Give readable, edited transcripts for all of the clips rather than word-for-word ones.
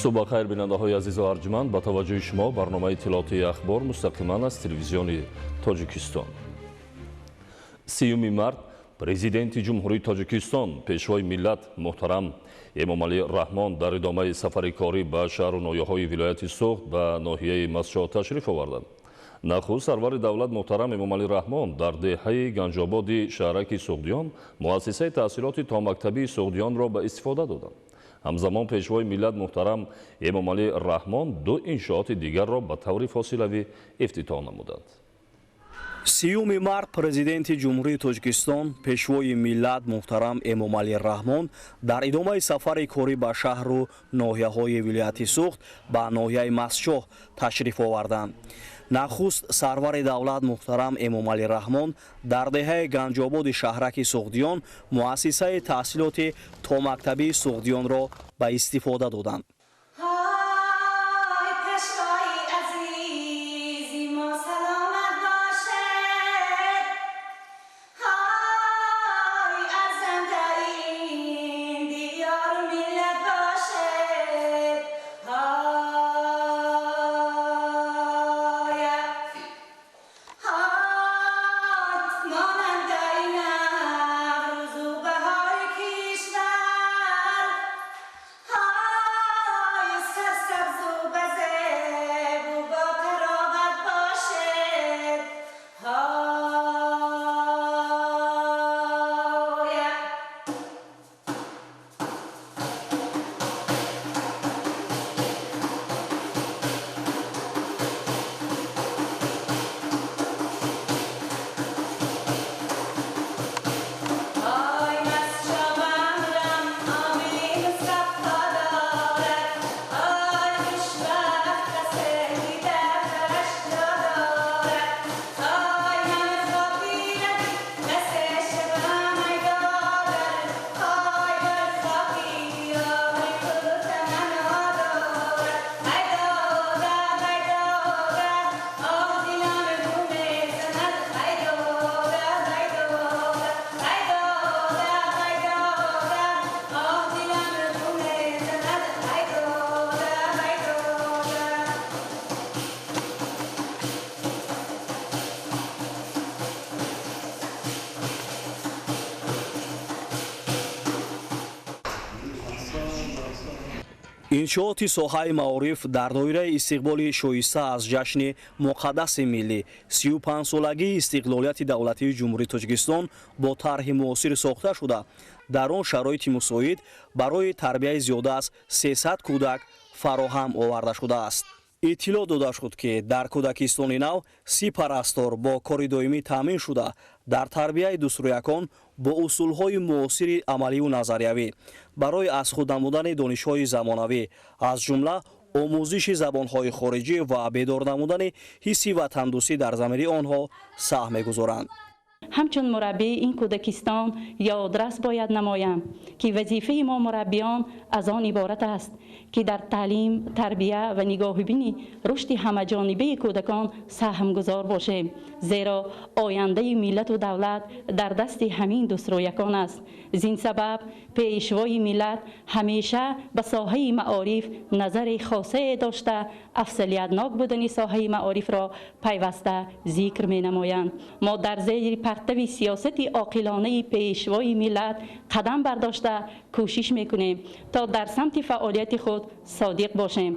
Субҳ бахайр, бинандаҳои азизу арҷманд. Ба таваҷҷӯҳи шумо барномаи иттилоотии «Ахбор» мустақиман аз Телевизиони Тоҷикистон. 30 март Президенти Ҷумҳурии Тоҷикистон, Пешвои миллат муҳтарам Эмомалӣ Раҳмон дар идомаи сафари корӣ ба шаҳру ноҳияҳои вилояти Суғд ба ноҳияи Мастчоҳ ташриф оварданд. Нахуст сарвари давлат муҳтарам Эмомалӣ Раҳмон дар деҳаи Ганҷободи шаҳраки Суғдиён муассисаи таҳсилоти томактабии Суғдиёнро ба истифода доданд. Ҳамзамон Пешвои миллат муҳтарам Эмомалӣ Раҳмон ду иншооти дигарро ба таври фосилавӣ ифтитоҳ намуданд. 30 март Президенти Ҷумҳурии Тоҷикистон, Пешвои миллат муҳтарам Эмомалӣ Раҳмон дар идомаи сафари корӣ ба шаҳру ноҳияҳои вилояти Суғд ба ноҳияи Мастчоҳ ташриф оварданд. Нахуст сарвари давлат муҳтарам Эмомалӣ Раҳмон дар деҳаи Ганҷободи шаҳраки Суғдиён муассисаи таҳсилоти томактабии Суғдиёнро ба истифода доданд. Ҳой, пешвои азизи мо, саломат бошед, ҳой, арзандаи диёру миллат бошед, ҳой, ҳой, монандаи Наврӯзу баҳори кишвар, ҳой, сарсабзу базебу бо тароват бошед, ҳой. Ой, Мастчоҳ омили мусаффо дорад, ой, хушбахт касе ки дар бараш ҷо дорад, ой, ман хотирам касе шавам, ай додар, ой, бар хоки диёри худ таманно дорад, ай додар, ай додар, оҳ, дилам бу мезанад, ай додар, ай додар, ай додар, ай додар, оҳ, дилам бу мезанад, ай додар, ай додар. Иншооти соҳаи маориф дар доираи истиқболи шоиста аз ҷашни муқаддаси миллӣ, 35-солагии истиқлолияти давлатии Ҷумҳурии Тоҷикистон бо тарҳи муосир сохта шуда, дар он шароити мусоид барои тарбияи зиёда аз 300 кӯдак фароҳам оварда шудааст. Иттилоъ дода шуд, ки дар кӯдакистони нав 30 парастор бо кори доимӣ таъмин шуда, дар тарбияи дӯстрӯякон бо усулҳои муосири амалию назариявӣ барои аз худ намудани донишҳои замонавӣ, аз ҷумла омӯзиши забонҳои хориҷӣ ва бедор намудани ҳисси ватандӯстӣ дар замири онҳо саҳм мегузоранд. Ҳамчун мураббии ин кӯдакистон ёдрас бояд намоям, ки вазифаи мо мураббиён аз он иборат аст, ки дар таълим, тарбия ва нигоҳубини рушди ҳамаҷонибаи кӯдакон саҳмгузор бошем, зеро ояндаи миллату давлат дар дасти ҳамин дӯстрӯякон аст. Зин сабаб Пешвои миллат ҳамеша ба соҳаи маориф назари хосае дошта, афзалиятнок будани соҳаи маорифро пайваста зикр менамоянд. Мо дар зери партави сиёсати оқилонаи Пешвои миллат қадам бардошта, кӯшиш мекунем, то дар самти фаъолияти худ содиқ бошем.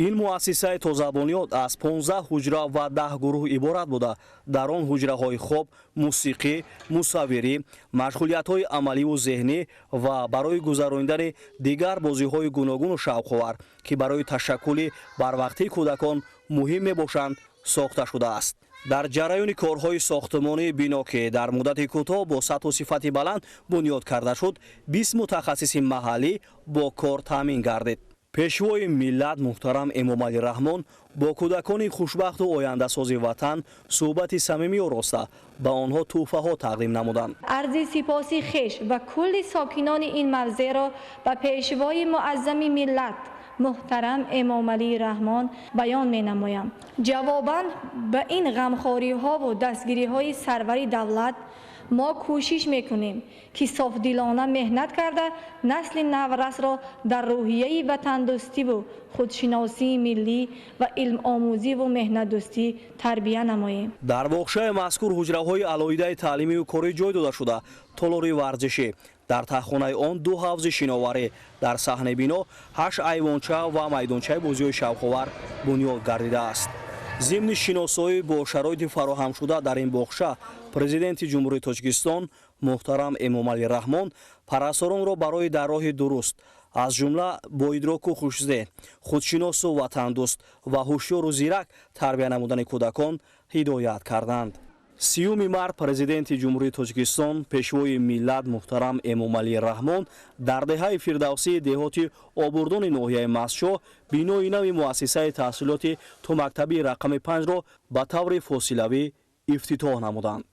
Ин муассисаи тозабунёд аз 15 ҳуҷра ва 10 гурӯҳ иборат буда, дар он ҳуҷраҳои хоб, мусиқӣ, мусаввирӣ, машғулиятҳои амаливу зеҳнӣ ва барои гузаронидани дигар бозиҳои гуногуну шавқовар, ки барои ташаккули барвақтии кӯдакон муҳим мебошанд, сохта шудааст. Дар ҷараёни корҳои сохтмонии бино, ки дар муддати кӯтоҳ бо сатҳу сифати баланд бунёд карда шуд, 20 мутахассиси маҳаллӣ бо кор таъмин гардид. Пешвои миллат муҳтарам Эмомалӣ Раҳмон бо кӯдакони хушбахту ояндасози ватан суҳбати самимӣ ороста, ба онҳо тӯҳфаҳо тақдим намуданд. Арзи сипоси хеш ва кулли сокинони ин мавзеъро ба Пешвои муаззами миллат муҳтарам Эмомалӣ Раҳмон баён менамоям. Ҷавобан ба ин ғамхориҳову дастгириҳои сарвари давлат, Мо кӯшиш мекунем, ки софдилона меҳнат карда насли наврасро дар рӯҳияи ватандӯстиву худшиносии миллӣ ва илмомӯзиву меҳнатдӯстӣ тарбия намоем. Дар боғчаи мазкур ҳуҷраҳои алоҳидаи таълимию корӣ ҷой дода шуда, толори варзишӣ, дар таҳхонаи он ду ҳавзи шиноварӣ, дар саҳни бино 8 айвонча ва майдончаи бозиҳои шавқовар бунёд гардидааст. Зимни шиносоӣ бо шароити фароҳамшуда дар ин боғча, Президенти Ҷумҳурии Тоҷикистон муҳтарам Эмомалӣ Раҳмон парасторонро барои дар роҳи дуруст, аз ҷумла бо идроку хушзеҳн, худшиносу ватандӯст ва ҳушёру зирак тарбия намудани кӯдакон ҳидоят карданд. 30 март Президенти Ҷумҳурии Тоҷикистон, Пешвои миллат муҳтарам Эмомалӣ Раҳмон дар деҳаи Фирдавсии деҳоти Обурдони ноҳияи Мастчоҳ бинои нави муассисаи таҳсилоти томактабии рақами 5-ро ба таври фосилавӣ ифтитоҳ намуданд.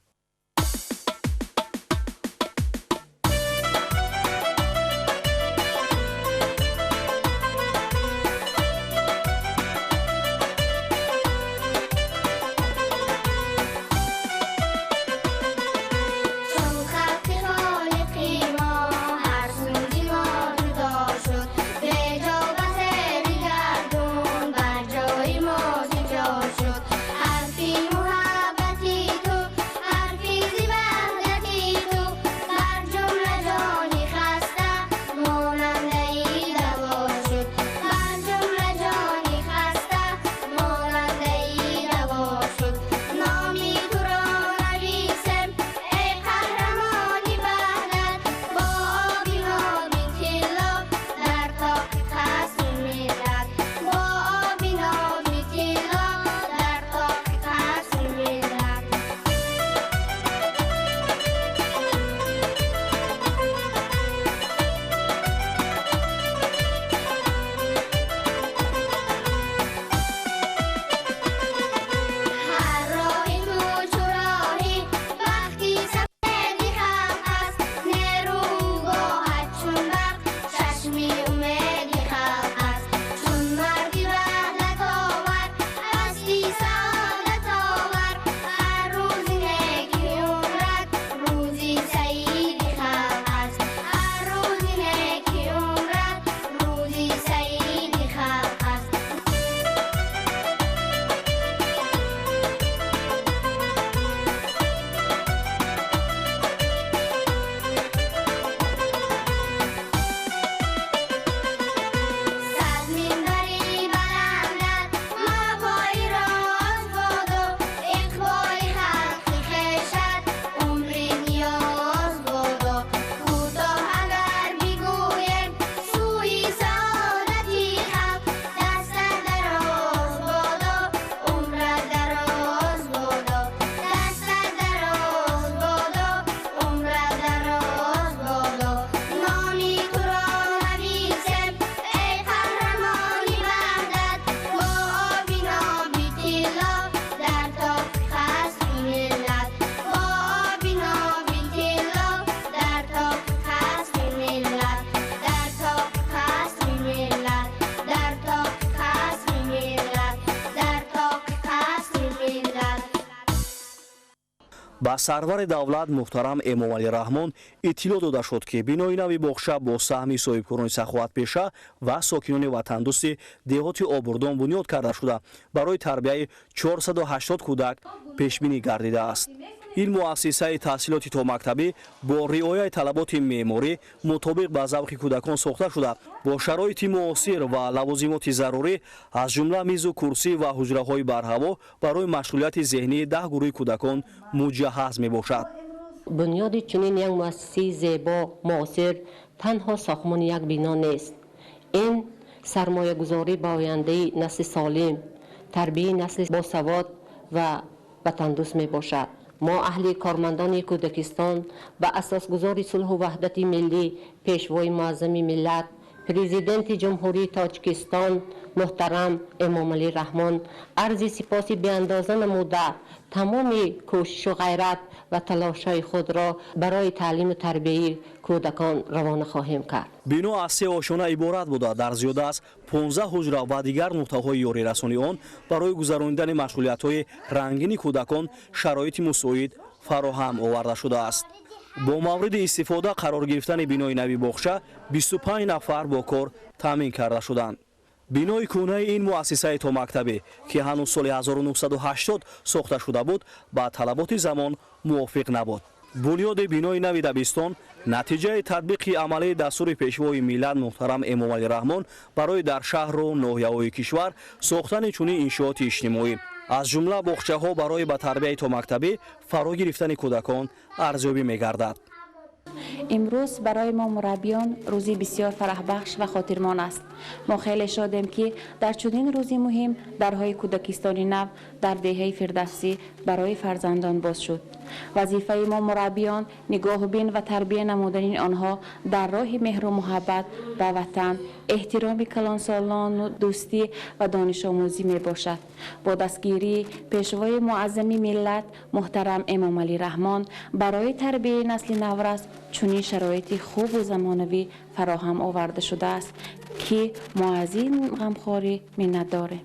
Ба сарвари давлат муҳтарам Эмомалӣ Раҳмон иттилоъ дода шуд, ки бинои нави боғча бо саҳми соҳибкорони саховатпеша ва сокинони ватандӯсти деҳоти Обурдон бунёд карда шуда, барои тарбияи 480 кӯдак пешбинӣ гардидааст. Ин муассисаи таҳсилоти томактабӣ бо риояи талаботи меъморӣ мутобиқ ба завқи кӯдакон сохта шуда, бо шароити муосир ва лавозимоти зарурӣ, аз ҷумла мизу курсӣ ва ҳуҷраҳои барҳаво барои машғулияти зеҳнии 10 гурӯҳи кӯдакон муҷаҳҳаз мебошад. Бунёди чунин як муассисаи зебо муосир танҳо сохтмони як бино нест. Ин сармоягузорӣ ба ояндаи насли солим, тарбияи насли босавод ва ватандӯст мебошад. Мо аҳли кормандони Кӯдакистон ба асосгузори сулҳу ваҳдати миллӣ, Пешвои муаззами миллат, Президенти Ҷумҳурии Тоҷикистон муҳтарам Эмомалӣ Раҳмон арзи сипоси беандоза намуда, тамоми кӯшишу ғайрат ва талошҳои худро барои таълиму тарбияи кӯдакон равона хоҳем кард. Бино аз се ошёна иборат буда, дар зиёда аз 15 ҳуҷра ва дигар нуқтаҳои ёрирасони он барои гузаронидани машғулиятҳои рангини кӯдакон шароити мусоид Фароҳам оварда шудааст. Бо мавриди истифода қарор гирифтани бинои нави боғча 25 нафар бо кор таъмин карда шуданд. Бинои кӯҳнаи ин муассисаи томактабӣ, ки ҳанӯз соли 1980 сохта шуда буд, ба талаботи замон мувофиқ набуд. Бунёди бинои нави дабистон натиҷаи татбиқи амалии дастури Пешвои миллат муҳтарам Эмомалӣ Раҳмон барои дар шаҳру ноҳияҳои кишвар сохтани чунин иншооти иҷтимоӣ, аз ҷумла боғчаҳо, барои ба тарбияи томактабӣ фаро гирифтани кӯдакон арзёбӣ мегардад. Имрӯз барои мо мураббиён рӯзи бисёр фараҳбахш ва хотирмон аст. Мо хеле шодем, ки дар чунин рӯзи муҳим дарҳои кӯдакистони нав дар деҳаи Фирдавсӣ барои фарзандон боз шуд. Вазифаи мо мураббиён нигоҳубин ва тарбия намудани онҳо дар роҳи меҳру муҳаббат ба ватан, эҳтироми калонсолону дӯстӣ ва донишомӯзӣ мебошад. Бо дастгирии Пешвои муаззами миллат муҳтарам Эмомалӣ Раҳмон барои тарбияи насли наврас чунин шароити хубу замонавӣ фароҳам оварда шудааст, ки мо аз ин ғамхорӣ миннатдорем.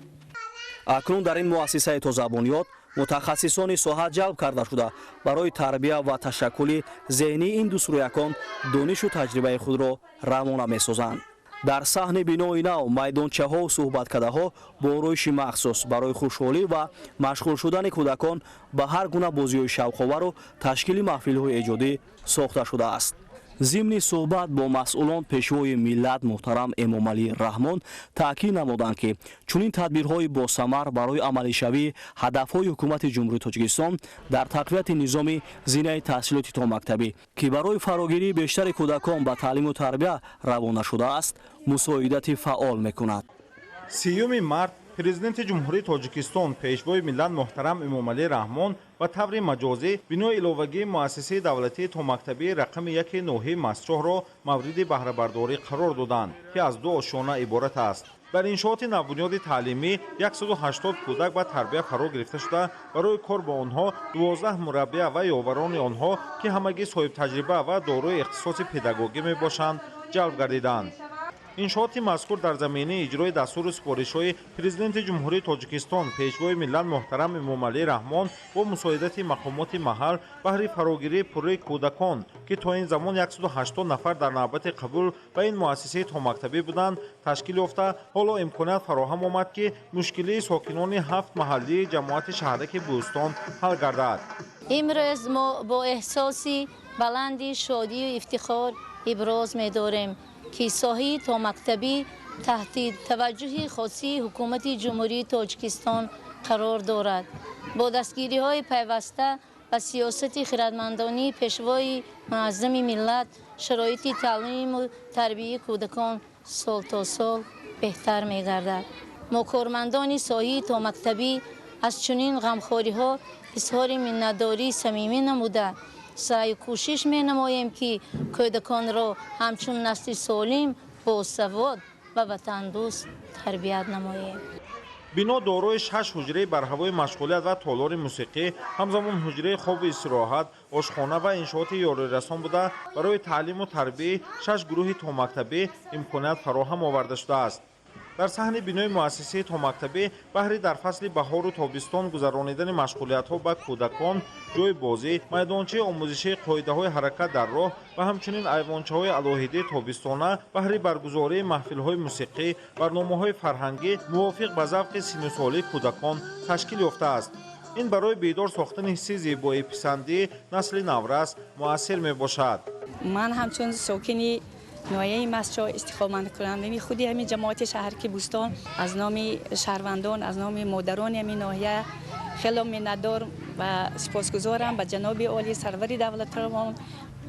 Акнун дар ин муассисаи тозабунёд мутахассисони соҳа ҷалб карда шуда, барои тарбия ва ташаккули зеҳнии ин дусрӯякон донишу таҷрибаи худро равона месозанд. Дар саҳни бинои нав майдончаҳо, суҳбаткадаҳо бо ороиши махсус барои хушҳолӣ ва машғул шудани кӯдакон ба ҳар гуна бозиҳои шавқовару ташкили маҳфилҳои эҷодӣ сохта шудааст. Зимни суҳбат бо масъулон Пешвои миллат муҳтарам Эмомалӣ Раҳмон таъкид намуданд, ки чунин тадбирҳои босамар барои амалишавии ҳадафҳои Ҳукумати Ҷумҳурии Тоҷикистон дар тақвияти низоми зинаи таҳсилоти томактабӣ, ки барои фарогирии бештари кӯдакон ба таълиму тарбия равона шудааст, мусоидати фаъол мекунад. 30-юми март Президенти Ҷумҳурии Тоҷикистон, Пешвои миллат муҳтарам Эмомалӣ Раҳмон ба таври маҷозӣ бинои иловагии муассисаи давлатии томактабии рақами яки ноҳияи Мастчоҳро мавриди баҳрабардорӣ қарор доданд, ки аз ду ошёна иборат аст. Дар иншооти навбунёди таълимӣ 180 кӯдак ба тарбия фаро гирифта шуда, барои кор бо онҳо 12 мураббия ва ёварони онҳо, ки ҳамагӣ соҳибтаҷриба ва дорои ихтисоси педагогӣ мебошанд, ҷалб гардиданд. Иншооти мазкур дар заминаи иҷрои дастуру супоришҳои Президенти Ҷумҳурии Тоҷикистон, Пешвои миллат муҳтарам Эмомалӣ Раҳмон бо мусоидати мақомоти маҳал баҳри фарогирии пурраи кӯдакон, ки то ин замон 180 нафар дар навбати қабул ба ин муассисаи томактабӣ буданд, ташкил ёфта, ҳоло имконият фароҳам омад, ки мушкилии сокинони ҳафт маҳаллии ҷамоати шаҳраки Бӯстон ҳал гардад. Имрӯз мо бо эҳсоси баланди шодию ифтихор иброз медорем, ки соҳаи томактабӣ таҳти таваҷҷӯҳи хосии Ҳукумати Ҷумҳурии Тоҷикистон қарор дорад. Бо дастгириҳои пайваста ва сиёсати хирадмандонии Пешвои муаззами миллат шароити таълиму тарбияи кӯдакон сол то сол беҳтар мегардад. Мо, кормандони соҳаи томактабӣ, аз чунин ғамхориҳо изҳори миннатдории самимӣ намуда, саъю кӯшиш менамоем, ки кӯдаконро ҳамчун насли солим, босавод ва ватандӯст тарбият намоем. Бино дорои шаш ҳуҷраи барҳавои машғулият ва толори мусиқӣ, ҳамзамон ҳуҷраи хобу истироҳат, ошхона ва иншооти ёрирасон буда, барои таълиму тарбияи шаш гурӯҳи томактабӣ имконият фароҳам оварда шудааст. Дар саҳни бинои муассисаи томактабӣ баҳри дар фасли баҳору тобистон гузаронидани машғулиятҳо ба кӯдакон ҷойи бозӣ, майдончаи омӯзишии қоидаҳои ҳаракат дар роҳ ва ҳамчунин айвончаҳои алоҳидаи тобистона баҳри баргузории маҳфилҳои мусиқӣ, барномаҳои фарҳангӣ мувофиқ ба завқи синну солии кӯдакон ташкил ёфтааст. Ин барои бедор сохтани ҳисси зебоиписандии насли наврас муассир мебошад. Ман ҳамчун сокини ноҳияи Мастчоҳ, истиқоматкунандаи худи ҳамин ҷамоати шаҳраки Бӯстон, аз номи шаҳрвандон, аз номи модарони ҳамин ноҳия хело миннатдор ва сипосгузорам ба ҷаноби олӣ, сарвари давлатамон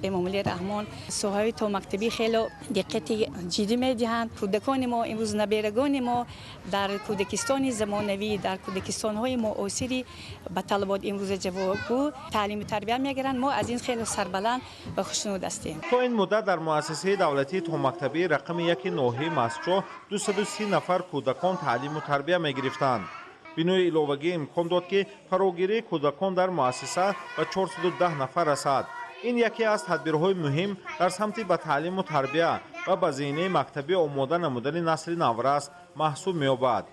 Эмомалӣ Раҳмон. Соҳаи томактабӣ хело диққати ҷиддӣ медиҳанд. Кӯдакони мо имрӯз, наберагони мо дар кӯдакистони замонавӣ, дар кӯдакистонҳои муосири ба талабот имрӯза ҷавобгӯ таълиму тарбия мегиранд. Мо аз ин хело сарбаланд ва хушнуд ҳастем. То ин муддат дар муассисаи давлатии томактабии рақами яки ноҳияи Мастчоҳ 230 нафар кӯдакон таълиму тарбия мегирифтанд. Бинои иловагӣ имкон дод, ки фарогирии кӯдакон дар муассиса ба 410 нафар расад. Ин яке аз тадбирҳои муҳим дар самти ба таълиму тарбия ва ба зинаи мактабӣ омода намудани насли наврас маҳсуб меёбад.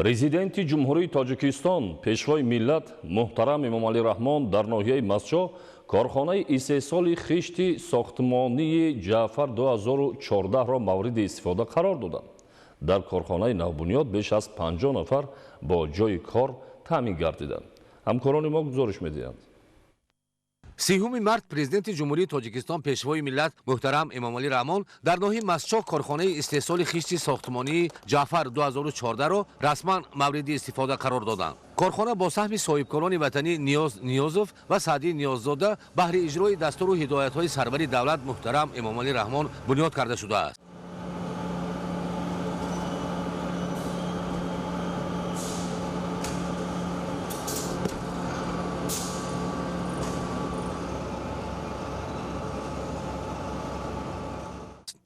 Президенти Ҷумҳурии Тоҷикистон, Пешвои миллат муҳтарам Эмомалӣ Раҳмон дар ноҳияи Мастчоҳ корхонаи истеҳсоли хишти сохтмонии Ҷаъфар 2014-ро мавриди истифода қарор доданд. Дар корхонаи навбунёд беш аз 50 нафар бо ҷойи кор таъмин гардиданд. Ҳамкорони мо гузориш медиҳанд. 30 март Президенти Ҷумҳурии Тоҷикистон, Пешвои миллат муҳтарам Эмомалӣ Раҳмон дар ноҳияи Мастчоҳ корхонаи истеҳсоли хишти сохтмонии Ҷаъфар 2014-ро расман мавриди истифода қарор доданд. Корхона бо саҳми соҳибкорони ватанӣ Ниёз Ниёзов ва Саъдӣ Ниёззода баҳри иҷрои дастуру ҳидоятҳои сарвари давлат муҳтарам Эмомалӣ Раҳмон бунёд карда шудааст.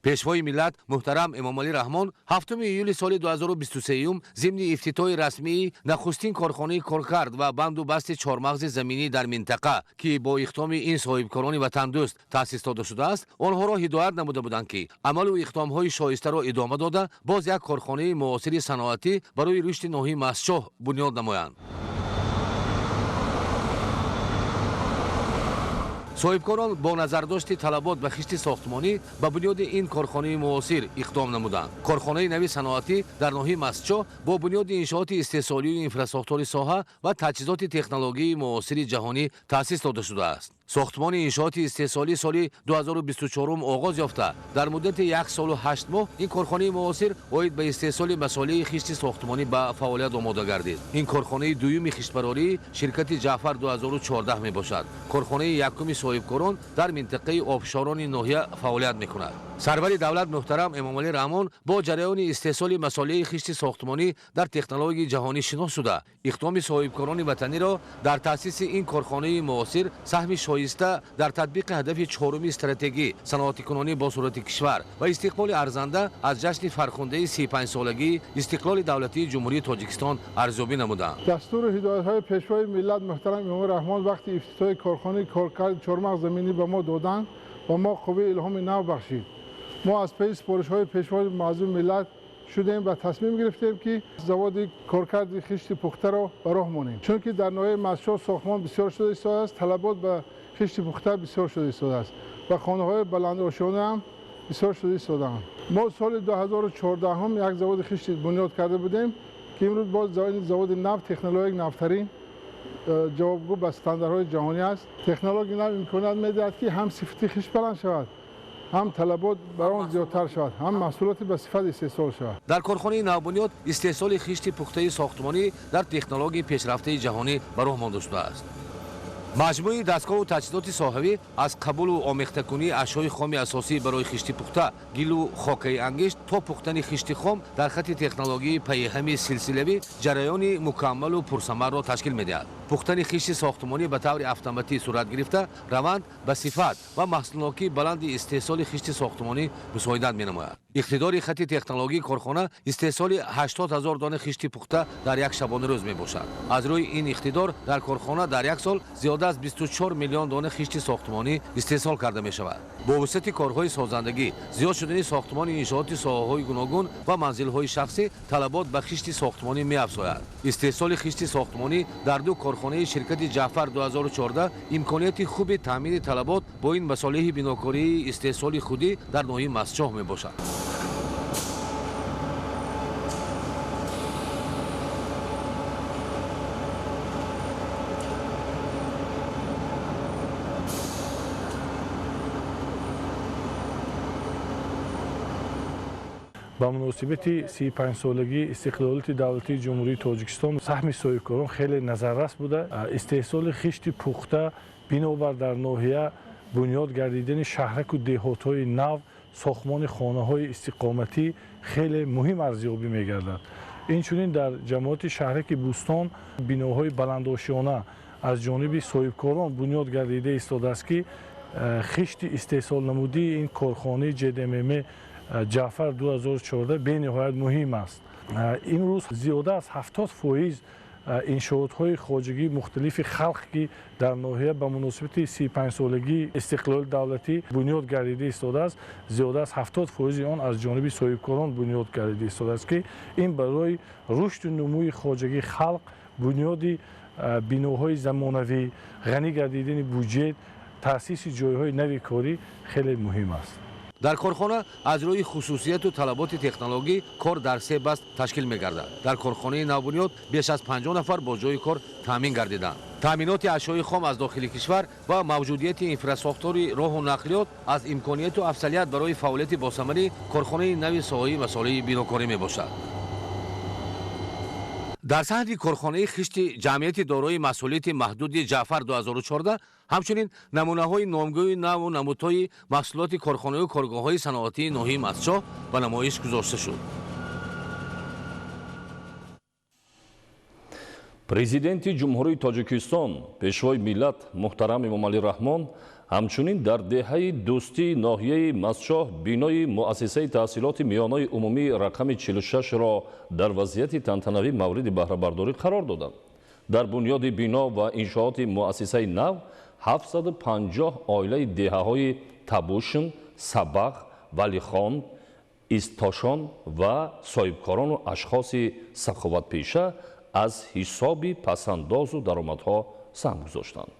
Пешвои миллат муҳтарам Эмомалӣ Раҳмон 7 июли соли 2023 зимни ифтитоҳи расмии нахустин корхонаи коркард ва банду басти чормағзи заминӣ дар минтақа, ки бо иқдоми ин соҳибкорони ватандӯст таъсис дода шудааст, онҳоро ҳидоят намуда буданд, ки амалу иқдомҳои шоистаро идома дода, боз як корхонаи муосири саноатӣ барои рушди ноҳияи Мастчоҳ бунёд намоянд. Соҳибкорон бо назардошти талабот ба хишти сохтмонӣ ба бунёди ин корхонаи муосир иқдом намуданд. Корхонаи нави саноатӣ дар ноҳияи Мастчоҳ бо бунёди иншооти истеҳсолию инфрасохтори соҳа ва таҷҳизоти технологияи муосири ҷаҳонӣ таъсис дода шудааст. Сохтмони иншооти истеҳсолӣ соли 2024 оғоз ёфта, дар муддати 1 солу 8 моҳ ин корхонаи муосир оид ба истеҳсоли масолеҳи хишти сохтмонӣ ба фаъолият омода гардид. Ин корхонаи дуюми хиштбарории ширкати Ҷаъфар 2014 мебошад. Корхонаи якуми соҳибкорон дар минтақаи обшорони ноҳия фаъолият мекунад. Сарвари давлат муҳтарам Эмомалӣ Раҳмон бо ҷараёни истеҳсоли масолеҳи хишти сохтмонӣ дар технологияи ҷаҳонӣ шинос шуда, иқдоми соҳибкорони ватаниро дар таъсиси ин корхонаи муосир саҳми шоиста дар татбиқи ҳадафи чоруми стратегӣ саноатикунонӣ бо сурати кишвар ва истиқболи арзанда аз ҷашни фархундаи 35-солагии истиқлоли давлатии Ҷумҳурии Тоҷикистон арзёбӣ намуданд. Дастуру ҳидоятҳои Пешвои миллат муҳтарам Эмомалӣ Раҳмон вақти ифтитоҳи корхонаи коркарди чормағз заминӣ ба мо доданд ва мо қувваи илҳоми нав бахшид. Мо аз паи супоришҳои Пешвои муаззами миллат шудем ва тасмим гирифтем, ки заводи коркарди хишти пухтаро ба роҳ монем, чунки дар ноҳияи Мастчоҳ сохтмон бисёр шуда истодааст, талабот ба хишти пухта бисёр шуда истодааст ва хонаҳои баландошёна ҳам бисёр шуда истодаанд. Мо соли 2014 як заводи хишти бунёд карда будем, ки имрӯз боз заводи нав, технологияи навтарин, ҷавобгӯ ба стандартҳои ҷаҳонӣ аст. Технологияи нав имконият медиҳад, ки ҳам сифати хишт баланд шавад, ҳам талабот бар он зиёдтар шавад, ҳам маҳсулоти ба сифат истеҳсол шавад. Дар корхонаи навбунёд истеҳсоли хишти пухтаи сохтмонӣ дар технологияи пешрафтаи ҷаҳонӣ ба роҳ монда шудааст. Маҷмӯи дастгоҳу таҷҳизоти соҳавӣ аз қабулу омехтакунии ашёи хоми асосӣ барои хишти пухта, гилу хокаи ангишт то пухтани хишти хом дар хати технологияи пайҳами силсилавӣ ҷараёни мукаммалу пурсамарро ташкил медиҳад. Пухтани хишти сохтмонӣ ба таври автоматӣ сурат гирифта, раванд ба сифат ва маҳсулнокии баланди истеҳсоли хишти сохтмонӣ мусоидат менамояд. Иқтидори хати технологии корхона истеҳсоли 80 000 дона хишти пухта дар як шабонарӯз мебошад. Аз рӯи ин иқтидор дар корхона дар як сол зиёда аз 24 миллион дона хишти сохтмонӣ истеҳсол карда мешавад. Бо вусъати корҳои созандагӣ, зиёд шудани сохтмони иншооти соҳаҳои гуногун ва манзилҳои шахсӣ талабот ба хишти сохтмонӣ меафзояд. Истеҳсоли хишти сохтмонӣ дар ду корхонаи ширкати Ҷаъфар 2014 имконияти хуби таъмини талабот бо ин масолеҳи бинокории истеҳсоли худӣ дар ноҳияи Мастчоҳ мебошад. Ба муносибати 35-солагии истиқлолияти давлатии Ҷумҳурии Тоҷикистон саҳми соҳибкорон хеле назаррас буда, истеҳсоли хишти пухта бинобар дар ноҳия бунёд гардидани шаҳраку деҳотҳои нав, сохтмони хонаҳои истиқоматӣ хеле муҳим арзёбӣ мегардад. Инчунин дар ҷамоати шаҳраки Бӯстон биноҳои баландошёна аз ҷониби соҳибкорон бунёд гардида истодааст, ки хишти истеҳсолнамудии ин корхонаи ҷдмм Ҷаъфар 2014 бениҳоят муҳим аст. Имрӯз зиёда аз 70% Иншоотҳои хоҷагии мухталифи халқ, ки дар ноҳия ба муносибати 35-солагии истиқлоли давлатӣ бунёд гардида истодааст, зиёда аз 70% он аз ҷониби соҳибкорон бунёд гардида истодааст, ки ин барои рушду нумӯи хоҷагии халқ, бунёди биноҳои замонавӣ, ғанӣ гардидани буҷет, таъсиси ҷойҳои нави корӣ хеле муҳим аст. Дар корхона аз рӯи хусусияту талаботи технологӣ кор дар се баст ташкил мегардад. Дар корхонаи навбунёд беш аз 50 нафар бо ҷойи кор таъмин гардиданд. Таъминоти ашёи хом аз дохили кишвар ва мавҷудияти инфрасохтори роҳу нақлиёт аз имконияту афзалият барои фаъолияти босамари корхонаи нави соҳаи масолеҳи бинокорӣ мебошад. Дар саҳни корхонаи хишти ҷамъияти дорои масъулияти маҳдуди Ҷаъфар 2014 ҳамчунин намунаҳои номгӯи наву намудҳои маҳсулоти корхонаю коргоҳҳои саноатии ноҳияи Мастчоҳ ба намоиш гузошта шуд. Президенти Ҷумҳурии Тоҷикистон, Пешвои миллат муҳтарам Эмомалӣ Раҳмон ҳамчунин дар деҳаи Дӯстии ноҳияи Мастчоҳ бинои муассисаи таҳсилоти миёнаи умумии рақами 46-ро дар вазъияти тантанавӣ мавриди баҳрабардорӣ қарор доданд. Дар бунёди бино ва иншооти муассисаи нав 750 оилаи деҳаҳои Табушн, Сабақ, Валихон, Истошон ва соҳибкорону ашхоси саховатпеша аз ҳисоби пасандозу даромадҳо саҳм гузоштанд.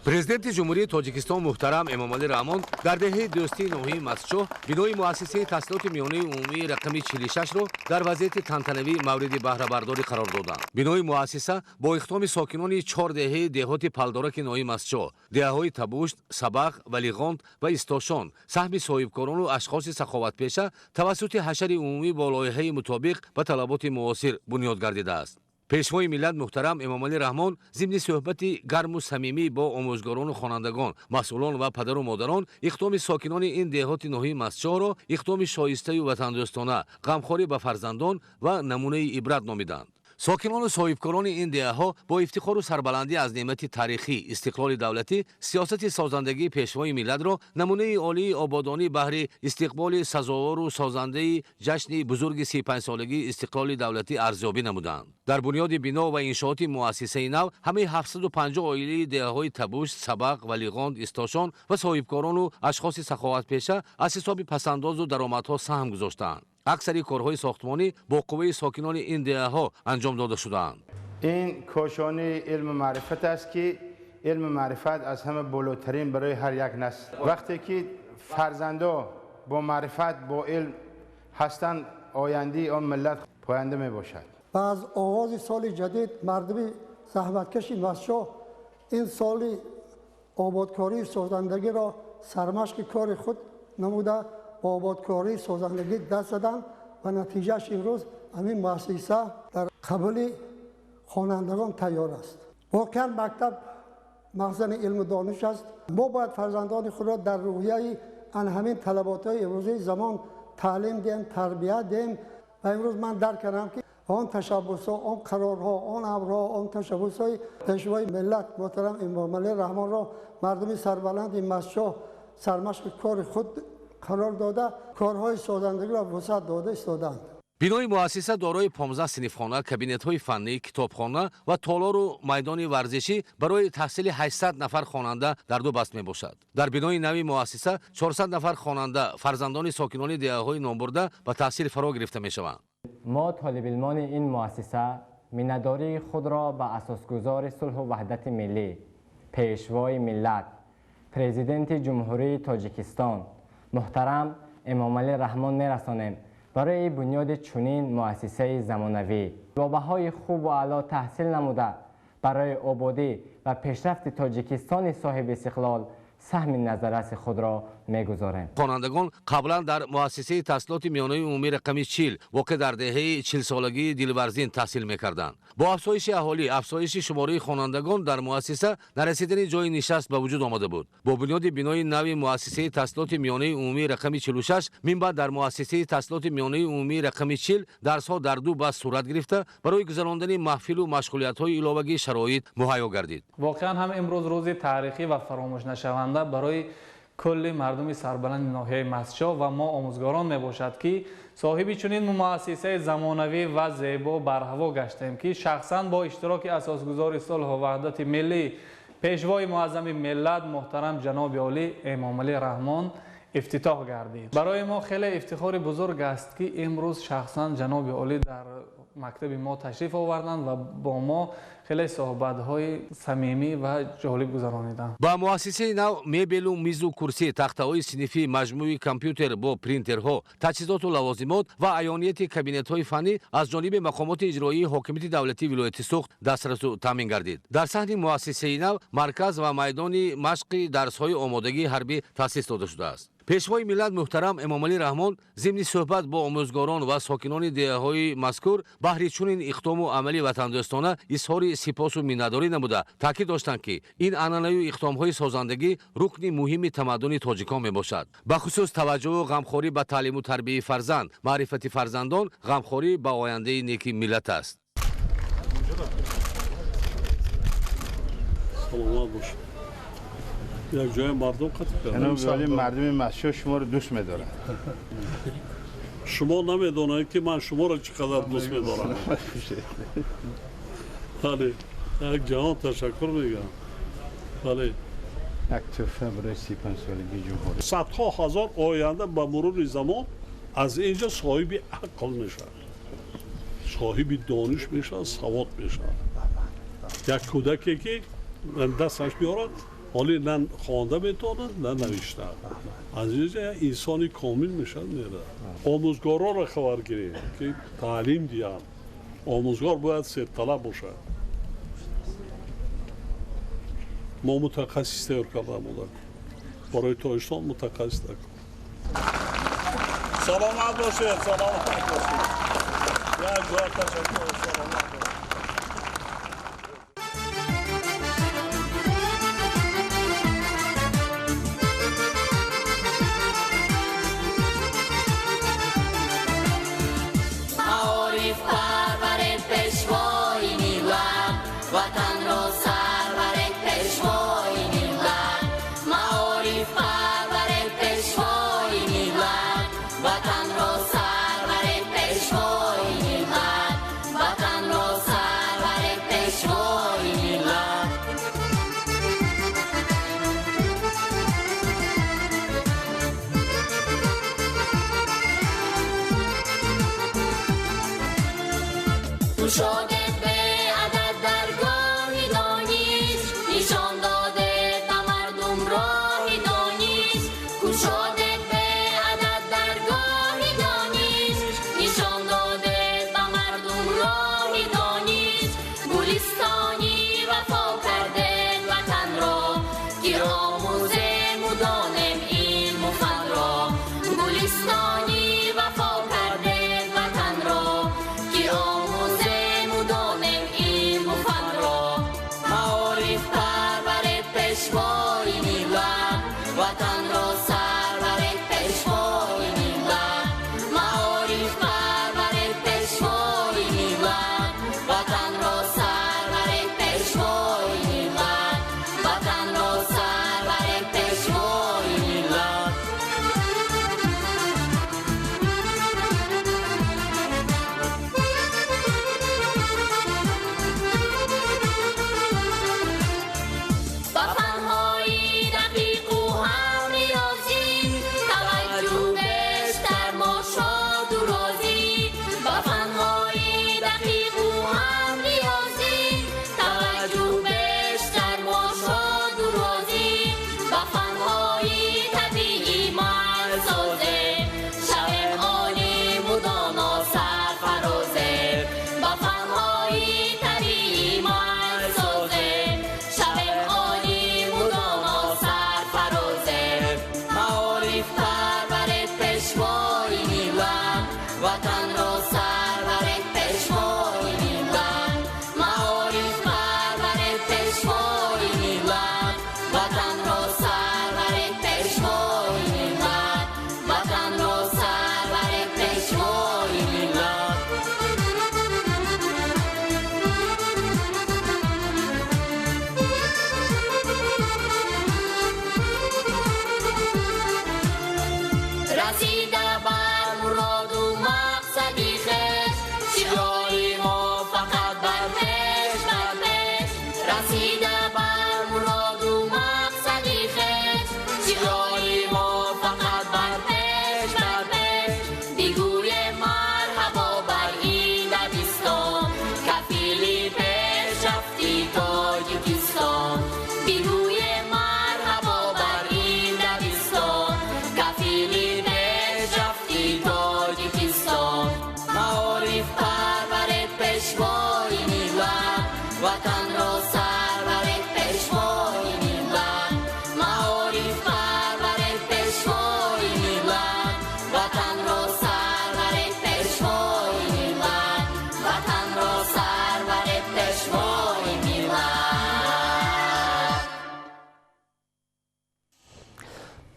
Президенти Ҷумҳурии Тоҷикистон муҳтарам Эмомалӣ Раҳмон дар деҳаи Дӯстии ноҳияи Мастчоҳ бинои муассисаи таҳсилоти миёнаи умумии рақами 46-ро дар вазъияти тантанавӣ мавриди баҳрабардорӣ қарор доданд. Бинои муассиса бо иқдоми сокинони чор деҳаи деҳоти Палдораки ноҳияи Мастчоҳ, деҳаҳои Табушт, Сабақ, Валиғонд ва Истошон, саҳми соҳибкорону ашхоси саховатпеша тавассути ҳашари умумӣ бо лоиҳаи мутобиқ ба талаботи муосир бунёд гардидааст. Пешвои миллат муҳтарам Эмомалӣ Раҳмон зимни суҳбати гарму самимӣ бо омӯзгорону хонандагон, масъулон ва падару модарон иқдоми сокинони ин деҳоти ноҳияи Мастчоҳро иқдоми шоистаю ватандӯстона, ғамхорӣ ба фарзандон ва намунаи ибрат номиданд. Сокинону соҳибкорони ин деҳаҳо бо ифтихору сарбаландӣ аз неъмати таърихӣ, истиқлоли давлатӣ, сиёсати созандагии пешвои миллатро намунаи олии ободонӣ баҳри истиқболи сазовору созандаи ҷашни бузурги 35-солагии истиқлоли давлатӣ арзёбӣ намуданд. Дар бунёди бино ва иншооти муассисаи нав ҳамаи 750 оилаи деҳаҳои Табуш, Сабақ, Валиғонд, Истошон ва соҳибкорону ашхоси саховатпеша аз ҳисоби пасандозу даромадҳо саҳм гузоштаанд. Аксари корҳои сохтмонӣ бо қувваи сокинони ин деҳаҳо анҷом дода шудаанд. Ин кошонаи илму маърифат аст, ки илму маърифат аз ҳама болотарин барои ҳар як насл. Вақте ки фарзандо бо маърифат, бо илм ҳастанд, ояндаи он миллат поянда мебошад. Ва аз оғози соли ҷадид мардуми заҳматкаши Мастчоҳ ин соли ободкории созандагиро сармашқи кори худ намуда, бо ободкории созандагӣ даст заданд ва натиҷааш имрӯз ҳамин муассиса дар қабули хонандагон тайёр аст. Воқеан мактаб махзани илму дониш аст. Мо бояд фарзандони худро дар рӯҳияи ан ҳамин талаботҳои имрӯзаи замон таълим диҳем, тарбия диҳем. Ва имрӯз ман дарк кардам, ки он ташаббусҳо, он қарорҳо, он амрҳо, он ташаббусҳои пешвои миллат муҳтарам Эмомалӣ Раҳмонро мардуми сарбаланди Мастчоҳ сармашқи кори худ қарор дода, корҳои созандагиро вусъат дода истоданд. Бинои муассиса дорои 15 синфхона, кабинетҳои фаннӣ, китобхона ва толору майдони варзишӣ барои таҳсили 800 нафар хонанда дар ду баст мебошад. Дар бинои нави муассиса 400 нафар хонанда, фарзандони сокинони деҳаҳои номбурда ба таҳсил фаро гирифта мешаванд. Мо толибилмони ин муассиса миннатдории худро ба асосгузори сулҳу ваҳдати миллӣ, пешвои миллат, президенти Ҷумҳурии Тоҷикистон муҳтарам Эмомалӣ Раҳмон мерасонем барои бунёди чунин муассисаи замонавӣ. Бо баҳои хубу аъло таҳсил намуда, барои ободӣ ва пешрафти Тоҷикистони соҳиби истиқлол саҳми назарраси худро мегузорем. Хонандагон қаблан дар муассисаи таҳсилоти миёнаи умумии рақами 40 воқеъ дар деҳаи 40-солагии Дилварзин таҳсил мекарданд. Бо афзоиши аҳолӣ, афзоиши шумораи хонандагон дар муассиса нарасидани ҷои нишаст ба вуҷуд омада буд. Бо бунёди бинои нави муассисаи таҳсилоти миёнаи умумии рақами 46, минбаъд дар муассисаи таҳсилоти миёнаи умумии рақами 40 дарсҳо дар ду баст сурат гирифта, барои гузарондани маҳфилу машғулиятҳои иловагӣ шароит муҳайё гардид. Воқеан ҳам имрӯз рӯзи таърихӣ ва фаромӯшнашаванда барои кулли мардуми сарбаланди ноҳияи Мастчоҳ ва мо омӯзгорон мебошад, ки соҳиби чунин муассисаи замонавӣ ва зебо барҳаво гаштем, ки шахсан бо иштироки асосгузори сулҳу ваҳдати миллӣ, пешвои муаззами миллат муҳтарам ҷаноби олӣ Эмомалӣ Раҳмон ифтитоҳ гардид. Барои мо хеле ифтихори бузург аст, ки имрӯз шахсан ҷаноби олӣ дар мактаби мо ташриф оварданд ва бо мо хеле суҳбатҳои самимӣ ва ҷолиб гузарониданд. Ба муассисаи нав мебелу мизу курсӣ, тахтаҳои синфӣ, маҷмӯи компютер бо принтерҳо, таҷҳизоту лавозимот ва аёнияти кабинетҳои фаннӣ аз ҷониби мақомоти иҷроии ҳокимияти давлатии вилояти Суғд дастрасу таъмин гардид. Дар саҳни муассисаи нав марказ ва майдони машқи дарсҳои омодагии ҳарбӣ таъсис дода шудааст. Пешвои миллат муҳтарам Эмомалӣ Раҳмон зимни суҳбат бо омӯзгорон ва сокинони деҳаҳои мазкур баҳри чунин иқдому амали ватандӯстона изҳори сипосу миннатдорӣ намуда, таъкид доштанд, ки ин анъанаю иқдомҳои созандагӣ рукни муҳими тамаддуни тоҷикон мебошад. Бахусус таваҷҷӯҳу ғамхорӣ ба таълиму тарбияи фарзанд, маърифати фарзандон, ғамхорӣ ба ояндаи неки миллат аст. Саломат бошед. Як ҷои мардум қатъ кардам. Мардуми Мастчоҳ шуморо дӯст медоранд. Шумо намедонед, ки ман шуморо чӣ қадар дӯст медорам. Бале, як ҷаҳон ташаккур мегӯям. Бале. Як тӯҳфа барои 35-солагии ҷумҳурӣ. Садҳо ҳазор оянда ба мурури замон аз инҷо соҳиби ақл мешавад, соҳиби дониш мешавад, савод мешавад. Як кӯдаке ки дасташ биёрад, ҳоле на хонда метавонад, на навишта. Аз инҷо як инсони комил мешавад, меравад. Омӯзгоронро хабар гирем, ки таълим диҳанд. Омӯзгор бояд серталаб бошад. Мо мутахассис тайёр карда мода. Барои Тоҷикистон мутахассис накун. Саломат бошед, саломат бошед. Як ҷоя ташаккур, саломат бошед.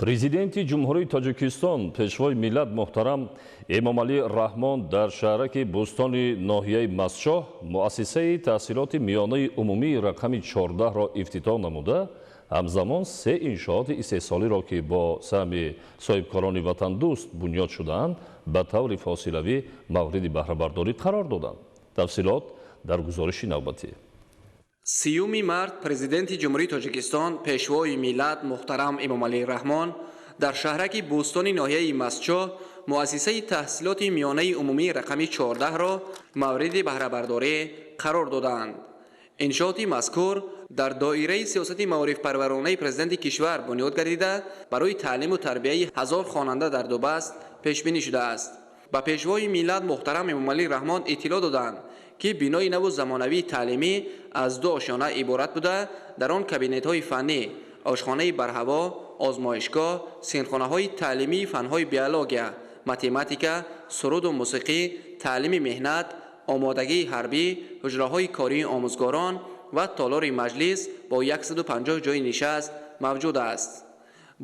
Президенти Ҷумҳурии Тоҷикистон, Пешвои миллат муҳтарам Эмомалӣ Раҳмон дар шаҳраки Бӯстони ноҳияи Мастчоҳ муассисаи таҳсилоти миёнаи умумии рақами 14-ро ифтитоҳ намуда, ҳамзамон се иншооти истеҳсолиро, ки бо саҳми соҳибкорони ватандӯст бунёд шудаанд, ба таври фосилавӣ мавриди баҳрабардорӣ қарор доданд. Тафсилот дар гузориши навбатӣ. 30 март Президенти Ҷумҳурии Тоҷикистон, Пешвои миллат муҳтарам Эмомалӣ Раҳмон дар шаҳраки Бӯстони ноҳияи Мастчоҳ муассисаи таҳсилоти миёнаи умумии рақами 14-ро мавриди баҳрабардорӣ қарор доданд. Иншооти мазкур дар доираи сиёсати маорифпарваронаи президенти кишвар бунёд гардида, барои таълиму тарбияи 1000 хонанда дар дубаст пешбинӣ шудааст. Ба Пешвои миллат муҳтарам Эмомалӣ Раҳмон иттилоъ доданд, ки бинои наву замонавии таълимӣ аз ду ошёна иборат буда, дар он кабинетҳои фаннӣ, ошхонаи барҳаво, озмоишгоҳ, синфхонаҳои таълимии фанҳои биология, математика, суруду мусиқӣ, таълими меҳнат, омодагии ҳарбӣ, ҳуҷраҳои кории омӯзгорон ва толори маҷлис бо 150 ҷойи нишаст мавҷуд аст.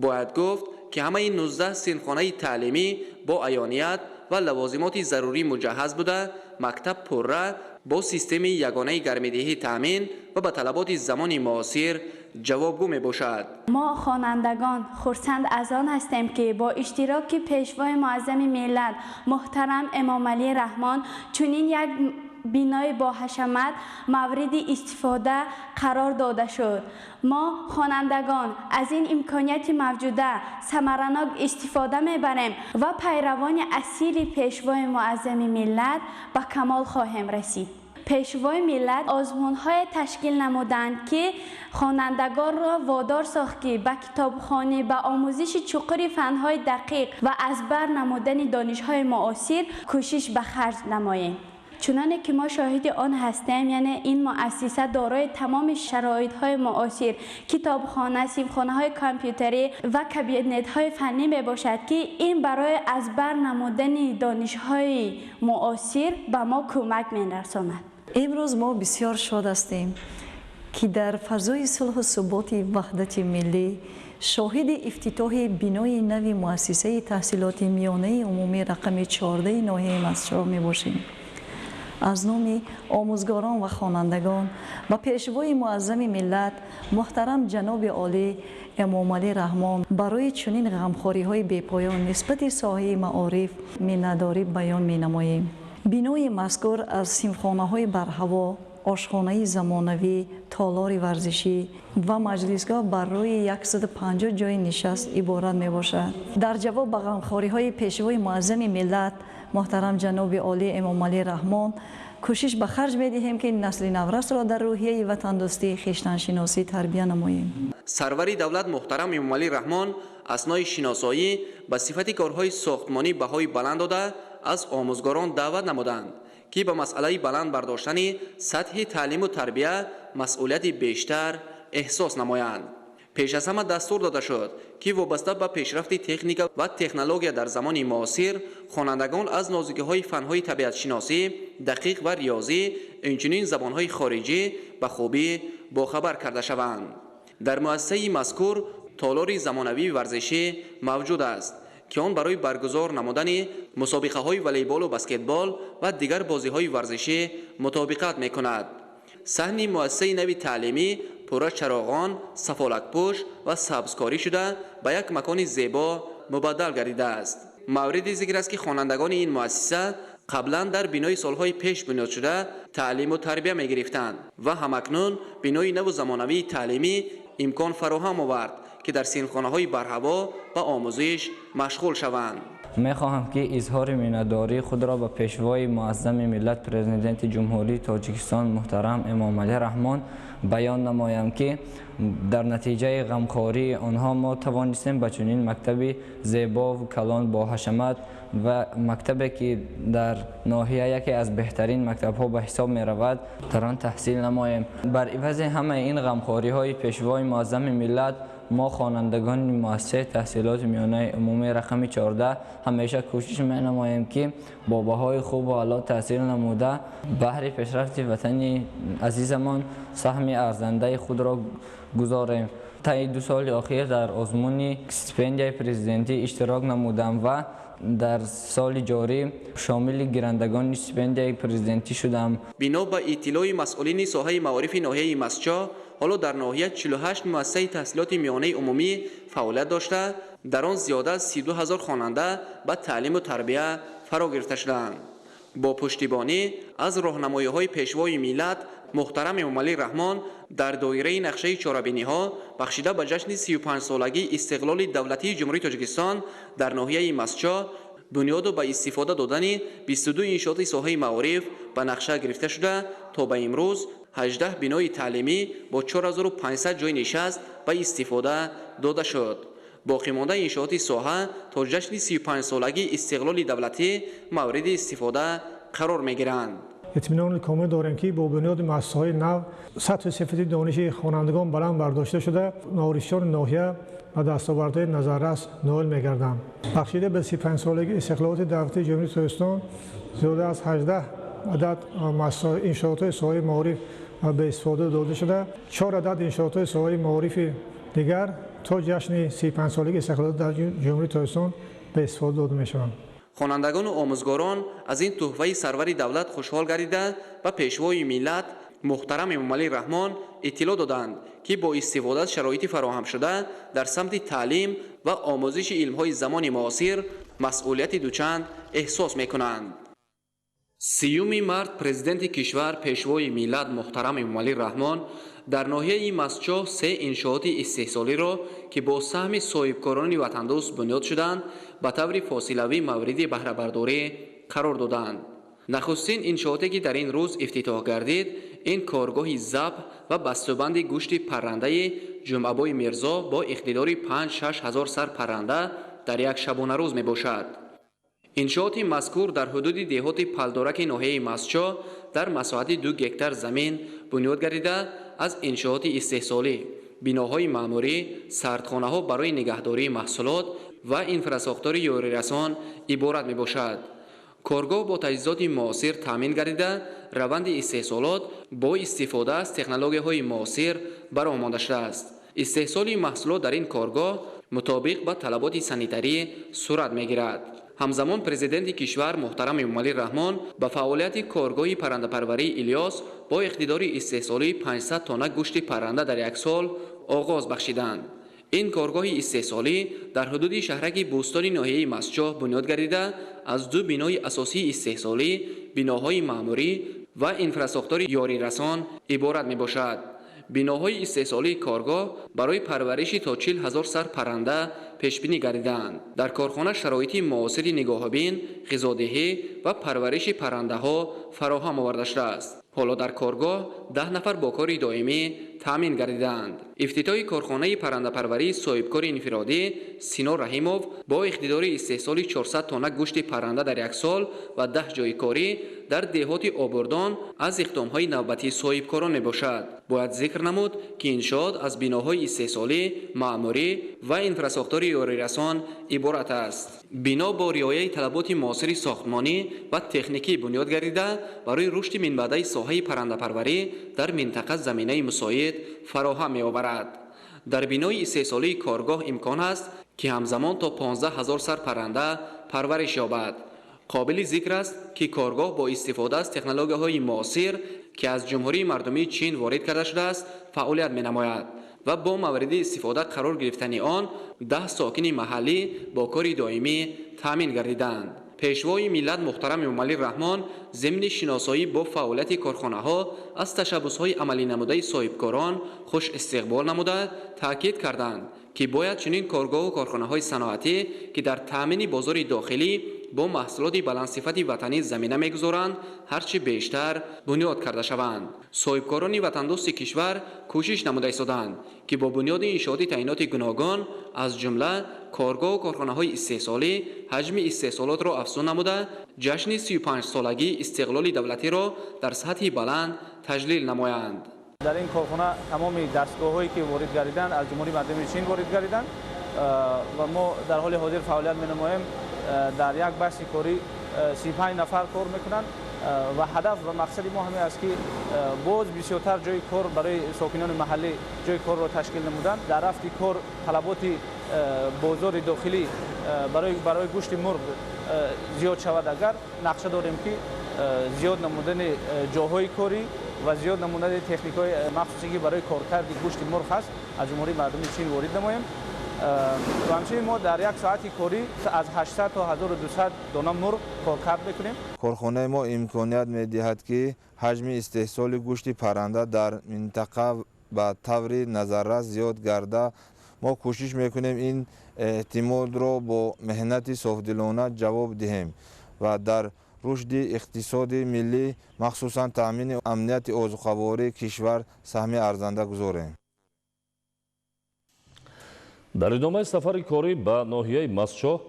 Бояд гуфт, ки ҳамаи 19 синфхонаи таълимӣ бо аёният ва лавозимоти зарурӣ муҷаҳҳаз буда, мактаб пурра бо системаи ягонаи гармидиҳӣ таъмин ва ба талаботи замони муосир ҷавобгӯ мебошад. Мо хонандагон хурсанд аз он ҳастем, ки бо иштироки Пешвои муаззами миллат муҳтарам Эмомалӣ Раҳмон чунин як бинои боҳашамат мавриди истифода қарор дода шуд. Мо хонандагон аз ин имконияти мавҷуда самаранок истифода мебарем ва пайравони асили Пешвои муаззами миллат ба камол хоҳем расид. Пешвои миллат озмунҳое ташкил намуданд, ки хонандагонро водор сохт, ки ба китобхонӣ, ба омӯзиши чуқури фанҳои дақиқ ва аз бар намудани донишҳои муосир кӯшиш ба харҷ намоем. Чуноне ки мо шоҳиди он ҳастем, яъне ин муассиса дорои тамоми шароитҳои муосир, китобхона, синфхонаҳои компютерӣ ва кабинетҳои фаннӣ мебошад, ки ин барои аз бар намудани донишҳои муосир ба мо кӯмак мерасонад. Имрӯз мо бисёр шод ҳастем, ки дар фазои сулҳу суботи ваҳдати миллӣ шоҳиди ифтитоҳи бинои нави муассисаи таҳсилоти миёнаи умумӣ рақами 14 ноҳияи Мастчоҳ мебошем. Аз номи омӯзгорон ва хонандагон ба Пешвои муаззами миллат муҳтарам ҷаноби олӣ Эмомалӣ Раҳмон барои чунин ғамхориҳои бепоён нисбати соҳаи маориф миннатдорӣ баён менамоем. Бинои мазкур аз синфхонаҳои барҳаво, ошхонаи замонавӣ, толори варзишӣ ва маҷлисгоҳ барои 150 ҷойи нишаст иборат мебошад. Дар ҷавоб ба ғамхориҳои Пешвои муаззами миллат муҳтарам ҷаноби олӣ Эмомалӣ Раҳмон кӯшиш ба харҷ медиҳем, ки насли наврасро дар рӯҳияи ватандӯстӣ, хештаншиносӣ тарбия намоем. Сарвари давлат муҳтарам Эмомалӣ Раҳмон аснои шиносоӣ ба сифати корҳои сохтмонӣ баҳои баланд дода, аз омӯзгорон даъват намуданд, ки ба масъалаи баланд бардоштани сатҳи таълиму тарбия масъулияти бештар эҳсос намоянд. Пеш аз ҳама дастур дода шуд, ки вобаста ба пешрафти техника ва технология дар замони муосир хонандагон аз нозукиҳои фанҳои табиатшиносӣ, дақиқ ва риёзӣ, инчунин забонҳои хориҷӣ ба хубӣ бохабар карда шаванд. Дар муассисаи мазкур толори замонавии варзишӣ мавҷуд аст, ки он барои баргузор намудани мусобиқаҳои волейболу баскетбол ва дигар бозиҳои варзишӣ мутобиқат мекунад. Саҳни муассисаи нави таълимӣ пурра чароғон, сафолакпӯш ва сабзкорӣ шуда, ба як макони зебо мубаддал гардидааст. Мавриди зикр аст, ки хонандагони ин муассиса қаблан дар бинои солҳои пеш бунёд шуда таълиму тарбия мегирифтанд ва ҳамакнун бинои наву замонавии таълимӣ имкон фароҳам овард, ки дар синфхонаҳои барҳаво ба омӯзиш машғул шаванд. Мехоҳам, ки изҳори миннатдории худро ба Пешвои муаззами миллат, Президенти Ҷумҳурии Тоҷикистон муҳтарам Эмомалӣ Раҳмон баён намоям, ки дар натиҷаи ғамхории онҳо мо тавонистем ба чунин мактаби зебову калон бо ҳашамат ва мактабе, ки дар ноҳия яке аз беҳтарин мактабҳо ба ҳисоб меравад, дар он таҳсил намоем. Бар ивази ҳамаи ин ғамхориҳои Пешвои муаззами миллат мо хонандагони муассисаи таҳсилоти миёнаи умумии рақами 14 ҳамеша кӯшиш менамоем, ки бо баҳои хубу аъло таҳсил намуда, баҳри пешрафти ватани азизамон саҳми арзандаи худро гузорем. Таи 2 соли охир дар озмуни стипендияи президентӣ иштирок намудам ва дар соли ҷорӣ шомили гирандагони стипендияи президентӣ шудам. Бино ба иттилои масъулини соҳаи маорифи ноҳияи Мастчоҳ, ҳоло дар ноҳия 48 муассисаи таҳсилоти миёнаи умумӣ фаъолият дошта, дар он зиёда аз 32 ҳазор хонанда ба таълиму тарбия фаро гирифта шудаанд. Бо пуштибонӣ аз роҳнамоиҳои Пешвои миллат муҳтарам Эмомалӣ Раҳмон дар доираи нақшаи чорабиниҳо бахшида ба ҷашни 35-солагии истиқлоли давлатии Ҷумҳурии Тоҷикистон дар ноҳияи Мастчоҳ бунёду ба истифода додани 22 иншооти соҳаи маориф ба нақша гирифта шуда, то ба имрӯз 18 бинои таълимӣ бо 4500 ҷойи нишаст ба истифода дода шуд. Боқимондаи иншооти соҳа то ҷашни 35-солагии истиқлоли давлатӣ мавриди истифода қарор мегиранд. Итминони комил дорем, ки бо бунёди муассисаҳои нав сатҳу сифати дониши хонандагон баланд бардошта шуда, маорифчиёни ноҳия ба дастовардҳои назаррас ноил мегарданд. Бахшида ба 35-солагии истиқлолияти давлатии Ҷумҳурии Тоҷикистон зиёда аз 18 адад иншоотҳои соҳаи маориф ба истифода дода шуда, 4 адад иншоотҳои соҳаи маорифи дигар то ҷашни 35-солагии истиқлолият дар Ҷумҳурии Тоҷикистон ба истифода дода мешаванд. Хонандагону омӯзгорон аз ин туҳфаи сарвари давлат хушҳол гардида, ба Пешвои миллат муҳтарам Эмомалӣ Раҳмон иттилоъ доданд, ки бо истифода аз шароити фароҳамшуда дар самти таълим ва омӯзиши илмҳои замони муосир масъулияти дучанд эҳсос мекунанд. 30 март президенти кишвар Пешвои миллат муҳтарам Эмомалӣ Раҳмон дар ноҳияи Мастчоҳ 3 иншооти истеҳсолиро, ки бо саҳми соҳибкорони ватандӯст бунёд шуданд, ба таври фосилавӣ мавриди баҳрабардорӣ қарор доданд. Нахустин иншооте, ки дар ин рӯз ифтитоҳ гардид, ин коргоҳи забҳ ва бастубанди гӯшти паррандаи Ҷумъабои Мирзо бо иқтидори 5-6 ҳазор сар парранда дар як шабонарӯз мебошад. Иншооти мазкур дар ҳудуди деҳоти Палдораки ноҳияи Мастчоҳ дар масоҳати 2 гектар замин бунёд гардида, аз иншооти истеҳсолӣ, биноҳои маъмурӣ, сардхонаҳо барои нигаҳдории маҳсулот ва инфрасохтори ёрирасон иборат мебошад. Коргоҳ бо таҷҳизоти муосир таъмин гардида, раванди истеҳсолот бо истифода аз технологияҳои муосир ба роҳ монда шудааст. Истеҳсоли маҳсулот дар ин коргоҳ мутобиқ ба талаботи санитарӣ сурат мегирад. Ҳамзамон президенти кишвар муҳтарам Эмомалӣ Раҳмон ба фаъолияти коргоҳи паррандапарварии Илёс бо иқтидори истеҳсолии 500 тонна гӯшти парранда дар як сол оғоз бахшиданд. Ин коргоҳи истеҳсолӣ дар ҳудуди шаҳраки Бӯстони ноҳияи Мастчоҳ бунёд гардида, аз 2 бинои асосии истеҳсолӣ, биноҳои маъмурӣ ва инфрасохтори ёрирасон иборат мебошад. Биноҳои истеҳсолии коргоҳ барои парвариши то 40 ҳазор сар парранда пешбинӣ гардидаанд. Дар корхона шароити муосири нигоҳубин, ғизодиҳӣ ва парвариши паррандаҳо фароҳам оварда шудааст. Ҳоло дар коргоҳ 10 нафар бо кори доимӣ таъмин гардидаанд. Ифтитоҳи корхонаи паррандапарварии соҳибкори инфиродӣ Сино Раҳимов бо иқтидори истеҳсоли 400 тонна гӯшти парранда дар як сол ва 10 ҷойи корӣ дар деҳоти Обурдон аз иқдомҳои навбатии соҳибкорон мебошад. Бояд зикр намуд, ки иншоот аз биноҳои истеҳсолӣ, маъмурӣ ва инфрасохтори ёрирасон иборат аст. Бино бо риояи талаботи муосири сохтмонӣ ва техникӣ бунёд гардида, барои рушди минбаъдаи соҳаи паррандапарварӣ дар минтақа заминаи мусоид фароҳам меоварад. Дар бинои истеҳсолии коргоҳ имкон аст, ки ҳамзамон то 15 ҳазор сар парранда парвариш ёбад. Қобили зикр аст, ки коргоҳ бо истифода аз технологияҳои муосир, ки аз Ҷумҳурии Мардумии Чин ворид карда шудааст, фаъолият менамояд ва бо мавриди истифода қарор гирифтани он 10 сокини маҳаллӣ бо кори доимӣ таъмин гардиданд. Пешвои миллат муҳтарам Эмомалӣ Раҳмон зимни шиносоӣ бо фаъолияти корхонаҳо аз ташаббусҳои амалӣ намудаи соҳибкорон хуш истиқбол намуда, таъкид карданд, ки бояд чунин коргоҳу корхонаҳои саноатӣ, ки дар таъмини бозори дохилӣ бо маҳсулоти баландсифати ватанӣ замина мегузоранд, ҳарчи бештар бунёд карда шаванд. Соҳибкорони ватандӯсти кишвар кӯшиш намуда истоданд, ки бо бунёди иншооти таъиноти гуногун, аз ҷумла коргоҳу корхонаҳои истеҳсолӣ, ҳаҷми истеҳсолотро афзун намуда, ҷашни 35-солагии истиқлоли давлатиро дар сатҳи баланд таҷлил намоянд. Дар ин корхона тамоми дастгоҳҳое, ки ворид гардиданд, аз Ҷумҳурии Мардумии Чин ворид гардиданд ва мо дар ҳоли ҳозир фаъолият менамоем. Дар як бахши корӣ 35 нафар кор мекунанд. Ва ҳадаф ва мақсади мо ҳамин аст, ки боз бисёртар ҷои кор барои сокинони маҳаллӣ ҷои корро ташкил намудан. Дар рафти кор талаботи бозори дохилӣ барои гӯшти мурғ зиёд шавад, агар нақша дорем, ки зиёд намудани ҷоҳои корӣ ва зиёд намудани техникаҳои махсусе, ки барои коркарди гӯшти мурғ ҳаст, аз Ҷумҳурии Мардумии Чин ворид намоем. Ва ҳамчунин мо дар як соати корӣ аз 800 то 1200 дона мурғ коркард мекунем. Корхонаи мо имконият медиҳад, ки ҳаҷми истеҳсоли гӯшти парранда дар минтақа ба таври назаррас зиёд гарда. Мо кӯшиш мекунем, ин эътимодро бо меҳнати софдилона ҷавоб диҳем ва дар рушди иқтисоди миллӣ, махсусан таъмини амнияти озуқавории кишвар саҳми арзанда гузорем. Дар идомаи сафари корӣ ба ноҳияи Мастчоҳ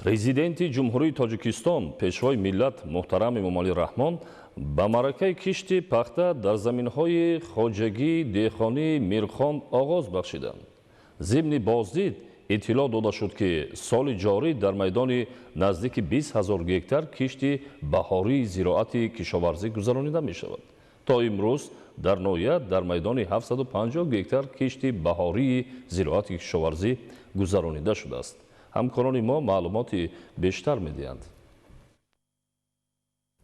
Президенти Ҷумҳурии Тоҷикистон, Пешвои миллат муҳтарам Эмомалӣ Раҳмон ба маъракаи кишти пахта дар заминҳои хоҷагии деҳқонии Мирхон оғоз бахшиданд. Зимни боздид иттилоъ дода шуд, ки соли ҷорӣ дар майдони наздики 20 000 гектар кишти баҳории зироати кишоварзӣ гузаронида мешавад. То имрӯз дар ноҳия дар майдони 750 гектар кишти баҳории зироати кишоварзӣ гузаронида шудааст. Ҳамкорони мо маълумоти бештар медиҳанд.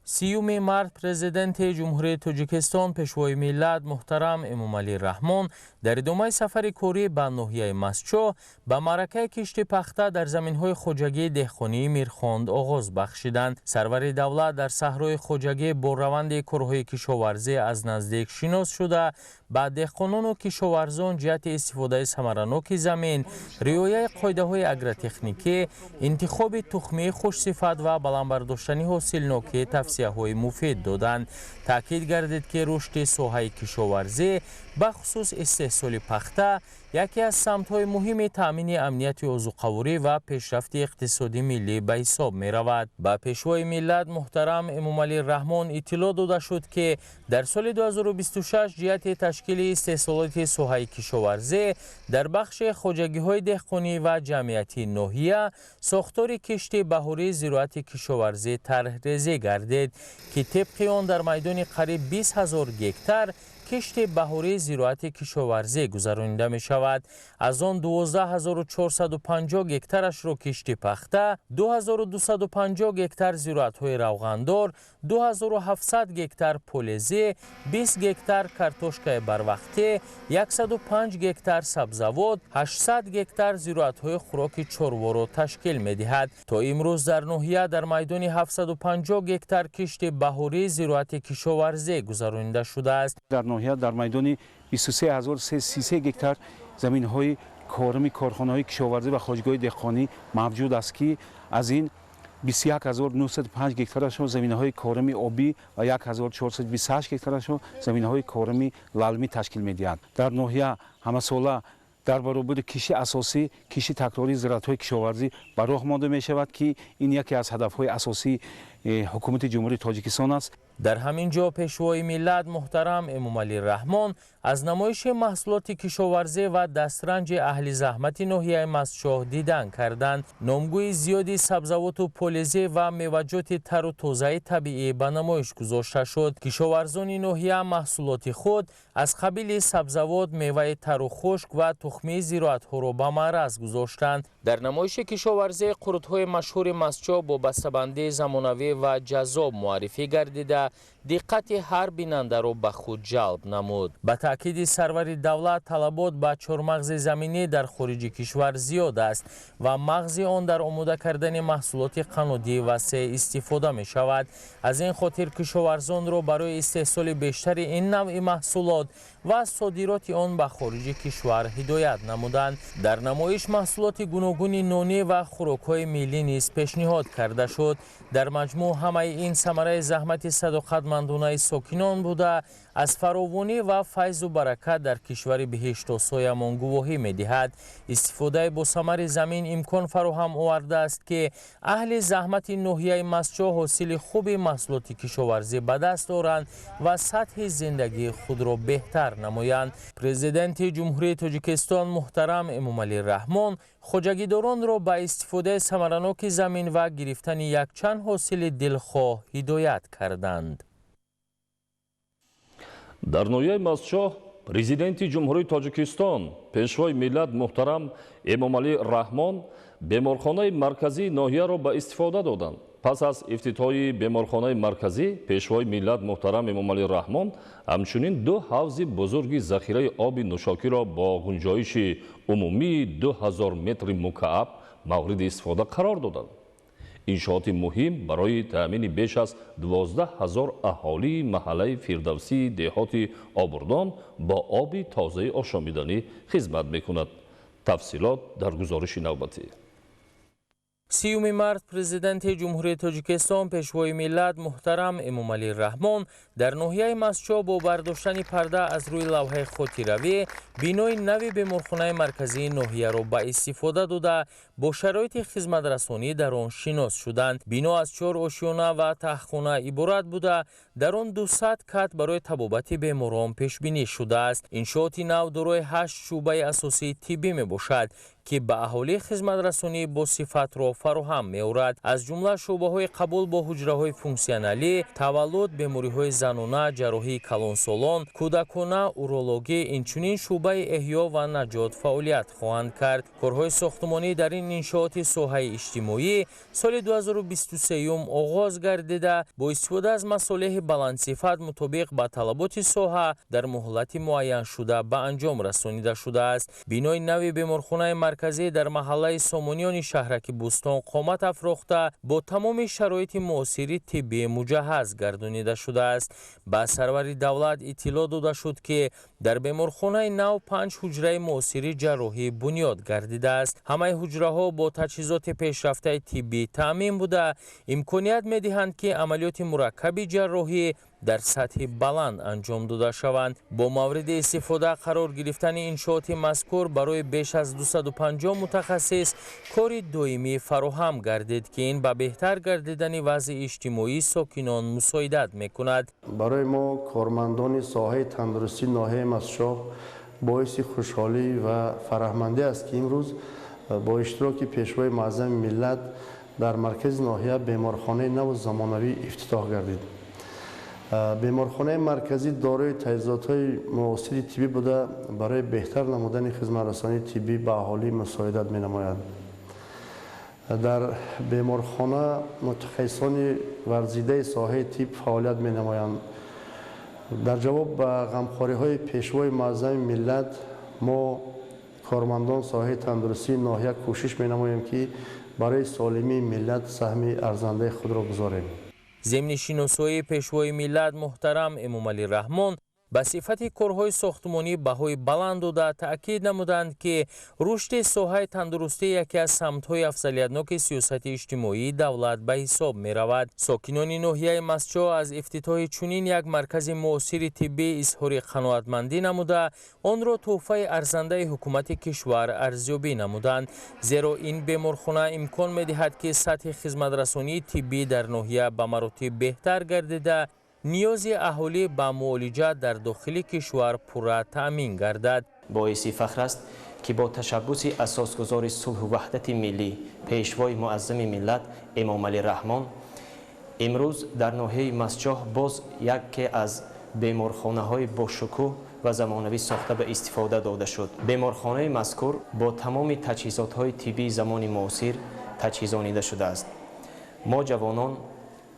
30-юми март Президенти Ҷумҳурии Тоҷикистон, Пешвои миллат муҳтарам Эмомалӣ Раҳмон дар идомаи сафари корӣ ба ноҳияи Мастчоҳ ба маъракаи кишти пахта дар заминҳои хоҷагии деҳқонии Мирхонд оғоз бахшиданд. Сарвари давлат дар саҳрои хоҷагӣ бо раванди корҳои кишоварзӣ аз наздик шинос шуда, ба деҳқонону кишоварзон ҷиҳати истифодаи самараноки замин, риояи қоидаҳои агротехникӣ, интихоби тухмии хушсифат ва баланд бардоштани ҳосилнокӣ тавсияҳои муфид доданд. Таъкид гардид, ки рушди соҳаи кишоварзӣ, бахусус истеҳсоли пахта, яке аз самтҳои муҳими таъмини амнияти озуқаворӣ ва пешрафти иқтисоди миллӣ ба ҳисоб меравад. Ба Пешвои миллат муҳтарам Эмомалӣ Раҳмон иттилоъ дода шуд, ки дар соли 2026 ҷиҳати ташкили истеҳсолоти соҳаи кишоварзӣ дар бахши хоҷагиҳои деҳқонӣ ва ҷамъиятии ноҳия сохтори кишти баҳории зироати кишоварзӣ тарҳрезӣ гардид, ки тибқи он дар майдони қариб 20 000 гектар кишти баҳории зироати кишоварзӣ гузаронида мешавад. Аз он 12 450 гектарашро кишти пахта, 2250 гектар зироатҳои равғандор, 2700 гектар полезӣ, 20 гектар картошкаи барвақтӣ, 105 гектар сабзавот, 800 гектар зироатҳои хӯроки чорворо ташкил медиҳад. То имрӯз дар ноҳия дар майдони 750 гектар кишти баҳории зироати кишоварзӣ гузаронида шудааст. Дар ноҳия дар майдони 23 033 гектар заминҳои корами корхонаҳои кишоварзӣ ва хоҷагиҳои деҳқонӣ мавҷуд аст, ки аз ин 21 905 гектарашон заминаҳои корами обӣ ва 1428 гектарашон заминаҳои корами лалмӣ ташкил медиҳанд. Дар ноҳия ҳамасола дар баробари кишти асосӣ кишти такрории зироатҳои кишоварзӣ ба роҳ монда мешавад, ки ин яке аз ҳадафҳои асосии Ҳукумати Ҷумҳурии Тоҷикистон аст. Дар ҳамин ҷо Пешвои миллат муҳтарам Эмомалӣ Раҳмон аз намоиши маҳсулоти кишоварзӣ ва дастранҷи аҳли заҳмати ноҳияи Мастчоҳ дидан карданд. Номгӯи зиёди сабзавоту полезӣ ва меваҷоти тару тозаи табиӣ ба намоиш гузошта шуд. Кишоварзони ноҳия маҳсулоти худ аз қабили сабзавот, меваи тару хушк ва тухмии зироатҳоро ба маъраз гузоштанд. Дар намоиши кишоварзӣ қурутҳои машҳури Мастчоҳ бо бастабандии замонавӣ ва ҷаззоб муаррифӣ гардида, диққати ҳар бинандаро ба худ ҷалб намуд. Ба таъкиди сарвари давлат, талабот ба чормағзи заминӣ дар хориҷи кишвар зиёд аст ва мағзи он дар омода кардани маҳсулоти қаннодӣ васеъ истифода мешавад. Аз ин хотир кишоварзонро барои истеҳсоли бештари ин навъи маҳсулот ва содироти он ба хориҷи кишвар ҳидоят намуданд. Дар намоиш маҳсулоти гуногуни нонӣ ва хӯрокҳои миллӣ низ пешниҳод карда шуд. Дар маҷмӯъ, ҳамаи ин самараи заҳмати садоқатмандонаи сокинон буда, аз фаровонӣ ва файзу баракат дар кишвари биҳиштосоямон гувоҳӣ медиҳад. Истифодаи босамари замин имкон фароҳам овардааст, ки аҳли заҳмати ноҳияи Мастчоҳ ҳосили хуби маҳсулоти кишоварзӣ ба даст оранд ва сатҳи зиндагии худро беҳтар беҳтар намоянд. Президенти Ҷумҳурии Тоҷикистон муҳтарам Эмомалӣ Раҳмон хоҷагидоронро ба истифодаи самараноки замин ва гирифтани якчанд ҳосили дилхоҳ ҳидоят карданд. Дар ноҳияи Мастчоҳ Президенти Ҷумҳурии Тоҷикистон, Пешвои миллат муҳтарам Эмомалӣ Раҳмон беморхонаи марказии ноҳияро ба истифода доданд. Пас аз ифтитоҳи беморхонаи марказӣ, Пешвои миллат муҳтарам Эмомалӣ Раҳмон ҳамчунин ду ҳавзи бузурги захираи оби нӯшокиро бо ғунҷоиши умумии 2000 метри мукааб мавриди истифода қарор доданд. Иншооти муҳим барои таъмини беш аз 12 000 аҳолии маҳаллаи Фирдавсии деҳоти Обурдон бо оби тозаи ошомиданӣ хизмат мекунад. Тафсилот дар гузориши навбатӣ. 30 март Президенти Ҷумҳурии Тоҷикистон, Пешвои миллат муҳтарам Эмомалӣ Раҳмон дар ноҳияи Мастчоҳ бо бардоштани парда аз рӯи лавҳаи хотиравӣ бинои нави беморхонаи марказии ноҳияро ба истифода дода, бо шароити хизматрасонӣ дар он шинос шуданд. Бино аз 4 ошёна ва таҳхона иборат буда, дар он 200 кат барои табобати беморон пешбинӣ шудааст. Иншооти нав дорои 8 шӯъбаи асосии тиббӣ мебошад, ки ба аҳолӣ хизматрасонии босифатро фароҳам меорад. Аз ҷумла шӯъбаҳои қабул бо ҳуҷраҳои функсионалӣ, таваллуд, бемориҳои занона, ҷарроҳии калонсолон, кӯдакона, урологӣ, инчунин шӯъбаи эҳё ва наҷот фаъолият хоҳанд кард. Корҳои сохтмонӣ дар ин иншооти соҳаи иҷтимоӣ соли 2023 оғоз гардида, бо истифода аз масолеҳи баландсифат мутобиқ ба талаботи соҳа дар муҳлати муайяншуда ба анҷом расонида шудааст. Бинои нави беморхонаи марказӣ дар маҳаллаи Сомониёни шаҳраки Бӯстон қомат афрохта, бо тамоми шароити муосири тиббӣ муҷаҳҳаз гардонида шудааст. Ба сарвари давлат иттилоъ дода шуд, ки дар беморхонаи нав 5 ҳуҷраи муосири ҷарроҳӣ бунёд гардидааст. Ҳамаи ҳуҷраҳо бо таҷҳизоти пешрафтаи тиббӣ таъмин буда, имконият медиҳанд, ки амалиёти мураккаби ҷарроҳӣ дар сатҳи баланд анҷом дода шаванд. Бо мавриди истифода қарор гирифтани иншооти мазкур барои беш аз 250 мутахассис кори доимӣ фароҳам гардид, ки ин ба беҳтар гардидани вазъи иҷтимоии сокинон мусоидат мекунад. Барои мо кормандони соҳаи тандурустии ноҳияи Мастчоҳ боиси хушҳолӣ ва фараҳмандӣ аст, ки имрӯз бо иштироки Пешвои муаззами миллат дар маркази ноҳия беморхонаи наву замонавӣ ифтитоҳ гардид. Беморхонаи марказӣ дорои таҷҳизотҳои муосири тиббӣ буда, барои беҳтар намудани хизматрасонии тиббӣ ба аҳолӣ мусоидат менамояд. Дар беморхона мутахассисони варзидаи соҳаи тиб фаъолият менамоянд. Дар ҷавоб ба ғамхориҳои Пешвои муаззами миллат мо кормандон соҳаи тандурустии ноҳия кӯшиш менамоем, ки барои солимии миллат саҳми арзандаи худро гузорем. Зимни шиносоии Пешвои миллат муҳтарам Эмомалӣ Раҳмон ба сифати корҳои сохтмонӣ баҳои баланд дода, таъкид намуданд, ки рушди соҳаи тандурустӣ яке аз самтҳои афзалиятноки сиёсати иҷтимоии давлат ба ҳисоб меравад. Сокинони ноҳияи Мастчоҳ аз ифтитоҳи чунин як маркази муосири тиббӣ изҳори қаноатмандӣ намуда, онро тӯҳфаи арзандаи ҳукумати кишвар арзёбӣ намуданд, зеро ин беморхона имкон медиҳад, ки сатҳи хизматрасонии тиббӣ дар ноҳия ба маротиб беҳтар гардида, ниёзи аҳолӣ ба муолиҷа дар дохили кишвар пурра таъмин гардад. Боиси фахр аст, ки бо ташаббуси асосгузори сулҳу ваҳдати миллӣ, Пешвои муаззами миллат Эмомалӣ Раҳмон имрӯз дар ноҳияи Мастчоҳ боз яке аз беморхонаҳои бошукӯҳ ва замонавӣ сохта ба истифода дода шуд. Беморхонаи мазкур бо тамоми таҷҳизотҳои тиббии замони муосир таҷҳизонида шудааст. Мо ҷавонон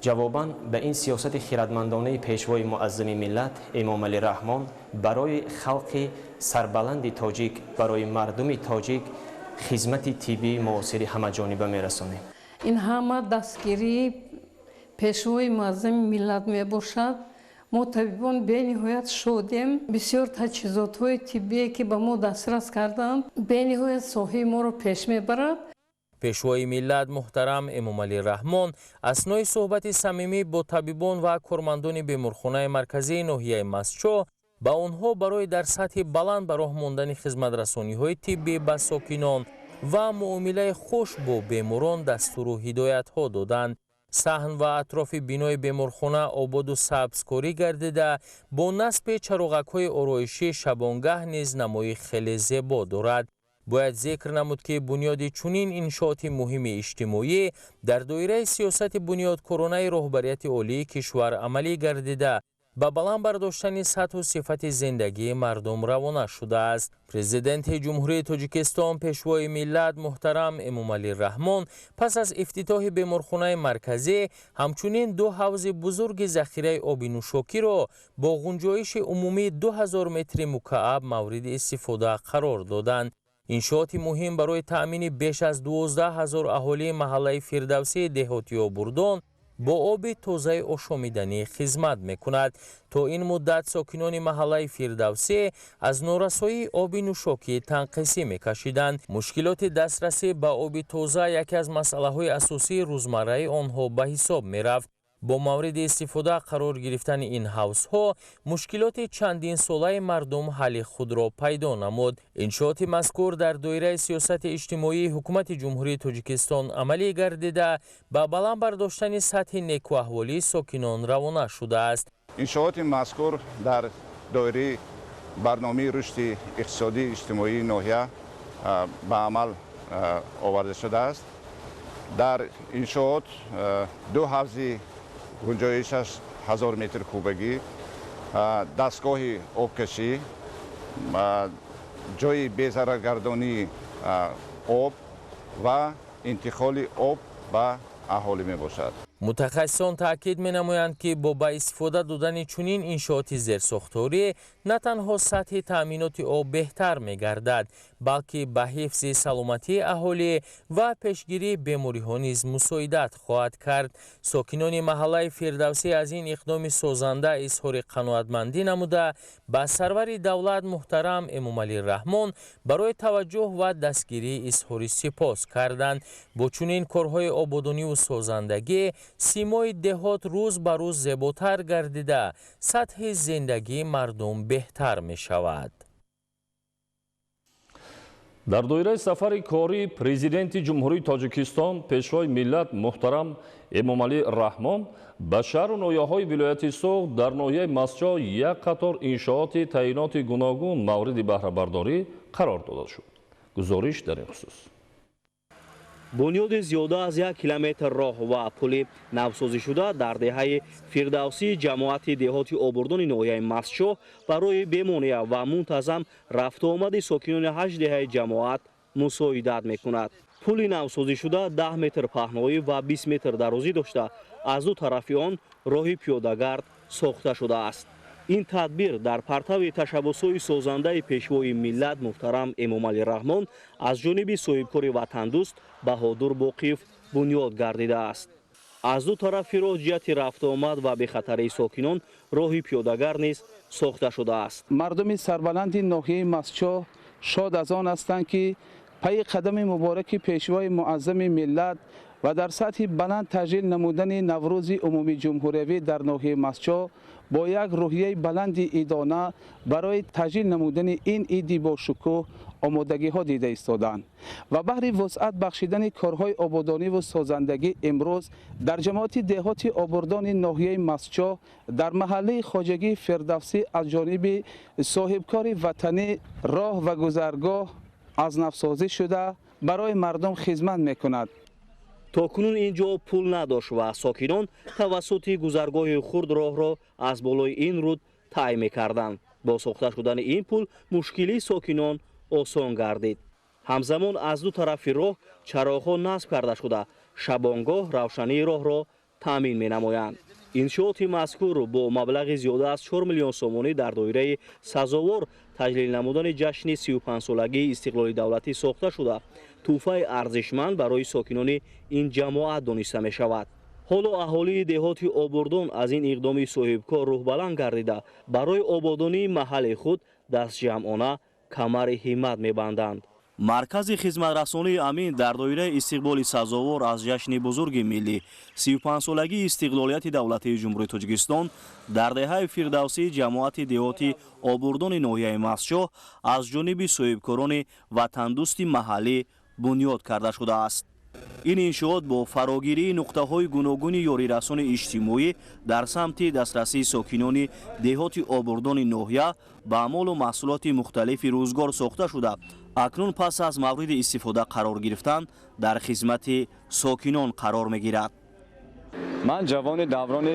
ҷавобан ба ин сиёсати хирадмандонаи Пешвои муаззами миллат Эмомалӣ Раҳмон барои халқи сарбаланди тоҷик, барои мардуми тоҷик хизмати тиббии муосири ҳамаҷониба мерасонем. Ин ҳама дастгирии Пешвои муаззами миллат мебошад. Мо табибон бениҳоят шодем. Бисёр таҷҳизотҳои тиббие, ки ба мо дастрас карданд, бениҳоят соҳаи моро пеш мебарад. Пешвои миллат муҳтарам Эмомалӣ Раҳмон аснои суҳбати самимӣ бо табибон ва кормандони беморхонаи марказии ноҳияи Мастчоҳ ба онҳо барои дар сатҳи баланд ба роҳ мондани хизматрасониҳои тиббӣ ба сокинон ва муомилаи хуш бо беморон дастуру ҳидоятҳо доданд. Саҳн ва атрофи бинои беморхона ободу сабзкорӣ гардида, бо насби чароғакҳои ороишӣ шабонгаҳ низ намои хеле зебо дорад. Бояд зикр намуд, ки бунёди чунин иншооти муҳими иҷтимоӣ дар доираи сиёсати бунёдкоронаи роҳбарияти олии кишвар амалӣ гардида, ба баланд бардоштани сатҳу сифати зиндагии мардум равона шудааст. Президенти Ҷумҳурии Тоҷикистон, Пешвои миллат муҳтарам Эмомалӣ Раҳмон пас аз ифтитоҳи беморхонаи марказӣ ҳамчунин ду ҳавзи бузурги захираи оби нӯшокиро бо ғунҷоиши умумии 2000 метри мукааб мавриди истифода қарор доданд. Иншооти муҳим барои таъмини беш аз 12 000 аҳолии маҳаллаи Фирдавсии деҳоти Обурдон бо оби тозаи ошомиданӣ хизмат мекунад. То ин муддат сокинони маҳаллаи Фирдавсӣ аз норасоии оби нӯшокӣ танқисӣ мекашиданд. Мушкилоти дастрасӣ ба оби тоза яке аз масъалаҳои асосии рӯзмарраи онҳо ба ҳисоб мерафт. Бо мавриди истифода қарор гирифтани ин ҳавзҳо мушкилоти чандинсолаи мардум ҳалли худро пайдо намуд. Иншооти мазкур дар доираи сиёсати иҷтимоии Ҳукумати Ҷумҳурии Тоҷикистон амалӣ гардида, ба баланд бардоштани сатҳи некуаҳволии сокинон равона шудааст. Иншооти мазкур дар доираи барномаи рушди иқтисодии иҷтимоии ноҳия ба амал оварда шудааст. Дар иншоот ду ҳавзи гунҷоишаш 1000 метр кубагӣ, дастгоҳи обкашӣ, ҷойи безараргардонии об ва интиқоли об ба аҳолӣ мебошад. Мутахассисон таъкид менамоянд, ки бо ба истифода додани чунин иншооти зерсохторӣ на танҳо сатҳи таъминоти об беҳтар мегардад, балки ба ҳифзи саломатии аҳолӣ ва пешгирии бемориҳо низ мусоидат хоҳад кард. Сокинони маҳаллаи Фирдавсӣ аз ин иқдоми созанда изҳори қаноатмандӣ намуда, ба сарвари давлат муҳтарам Эмомалӣ Раҳмон барои таваҷҷӯҳ ва дастгирӣ изҳори сипос карданд. Бо чунин корҳои ободониву созандагӣ симои деҳот рӯз ба рӯз зеботар гардида, сатҳи зиндагии мардум беҳтар мешавад. Дар доираи сафари кории Президенти Ҷумҳурии Тоҷикистон, Пешвои миллат муҳтарам Эмомалӣ Раҳмон ба шаҳру ноҳияҳои вилояти Суғд, дар ноҳияи Мастчоҳ як қатор иншооти таъиноти гуногун мавриди баҳрабардорӣ қарор дода шуд. Гузориш дар ин хусус. Бунёди зиёда аз 1 километр роҳ ва пули навсозишуда дар деҳаи Фирдавсии ҷамоати деҳоти Обурдони ноҳияи Мастчоҳ барои бемонеа ва мунтазам рафтуомади сокинони ҳашт деҳаи ҷамоат мусоидат мекунад. Пули навсозишуда 10 метр паҳноӣ ва 20 метр дарозӣ дошта, аз ду тарафи он роҳи пиёдагард сохта шудааст. Ин тадбир дар партави ташаббусҳои созандаи Пешвои миллат муҳтарам Эмомалӣ Раҳмон аз ҷониби соҳибкори ватандӯст Баҳодур Боқиев бунёд гардидааст. Аз ду тарафи роҳ ҷиҳати рафтуомад ва бехатарии сокинон роҳи пиёдагард низ сохта шудааст. Мардуми сарбаланди ноҳияи Мастчоҳ шод аз он ҳастанд, ки пайи қадами мубораки Пешвои муаззами миллат ва дар сатҳи баланд таҷлил намудани Наврӯзи умумии ҷумҳуриявӣ дар ноҳияи Мастчоҳ бо як рӯҳияи баланди идона барои таҷлил намудани ин иди бошукӯҳ омодагиҳо дида истодаанд ва баҳри вусъат бахшидани корҳои ободониву созандагӣ имрӯз дар ҷамоати деҳоти Обурдони ноҳияи Мастчоҳ дар маҳаллаи хоҷагии Фирдавсӣ аз ҷониби соҳибкори ватанӣ роҳ ва гузаргоҳ аз навсозӣ шуда, барои мардум хизмат мекунад. То кунун ин ҷо пул надошт ва сокинон тавассути гузаргоҳи хурд роҳро аз болои ин руд тай мекарданд. Бо сохта шудани ин пул мушкилии сокинон осон гардид. Ҳамзамон аз ду тарафи роҳ чароғҳо насб карда шуда, шабонгоҳ равшании роҳро таъмин менамоянд. Иншооти мазкур бо маблағи зиёда аз 4 миллион сомонӣ дар доираи сазовор таҷлил намудани ҷашни 35-солагии истиқлоли давлатӣ сохта шуда, тӯҳфаи арзишманд барои сокинони ин ҷамоат дониста мешавад. Ҳоло аҳолии деҳоти Обурдон аз ин иқдоми соҳибкор рӯҳбаланд гардида, барои ободонии маҳалли худ дастҷамъона камари ҳиммат мебанданд. Маркази хизматрасонии «Амин» дар доираи истиқболи сазовор аз ҷашни бузурги миллӣ, 35-солагии истиқлолияти давлатии Ҷумҳурии Тоҷикистон, дар деҳаи Фирдавсии ҷамоати деҳоти Обурдони ноҳияи Мастчоҳ аз ҷониби соҳибкорони ватандӯсти маҳаллӣ бунёд карда шудааст. Ин иншоот бо фарогирии нуқтаҳои гуногуни ёрирасони иҷтимоӣ дар самти дастрасии сокинони деҳоти Обурдони ноҳия ба молу маҳсулоти мухталифи рӯзгор сохта шуда, акнун пас аз мавриди истифода қарор гирифтан дар хизмати сокинон қарор мегирад. Ман ҷавони даврони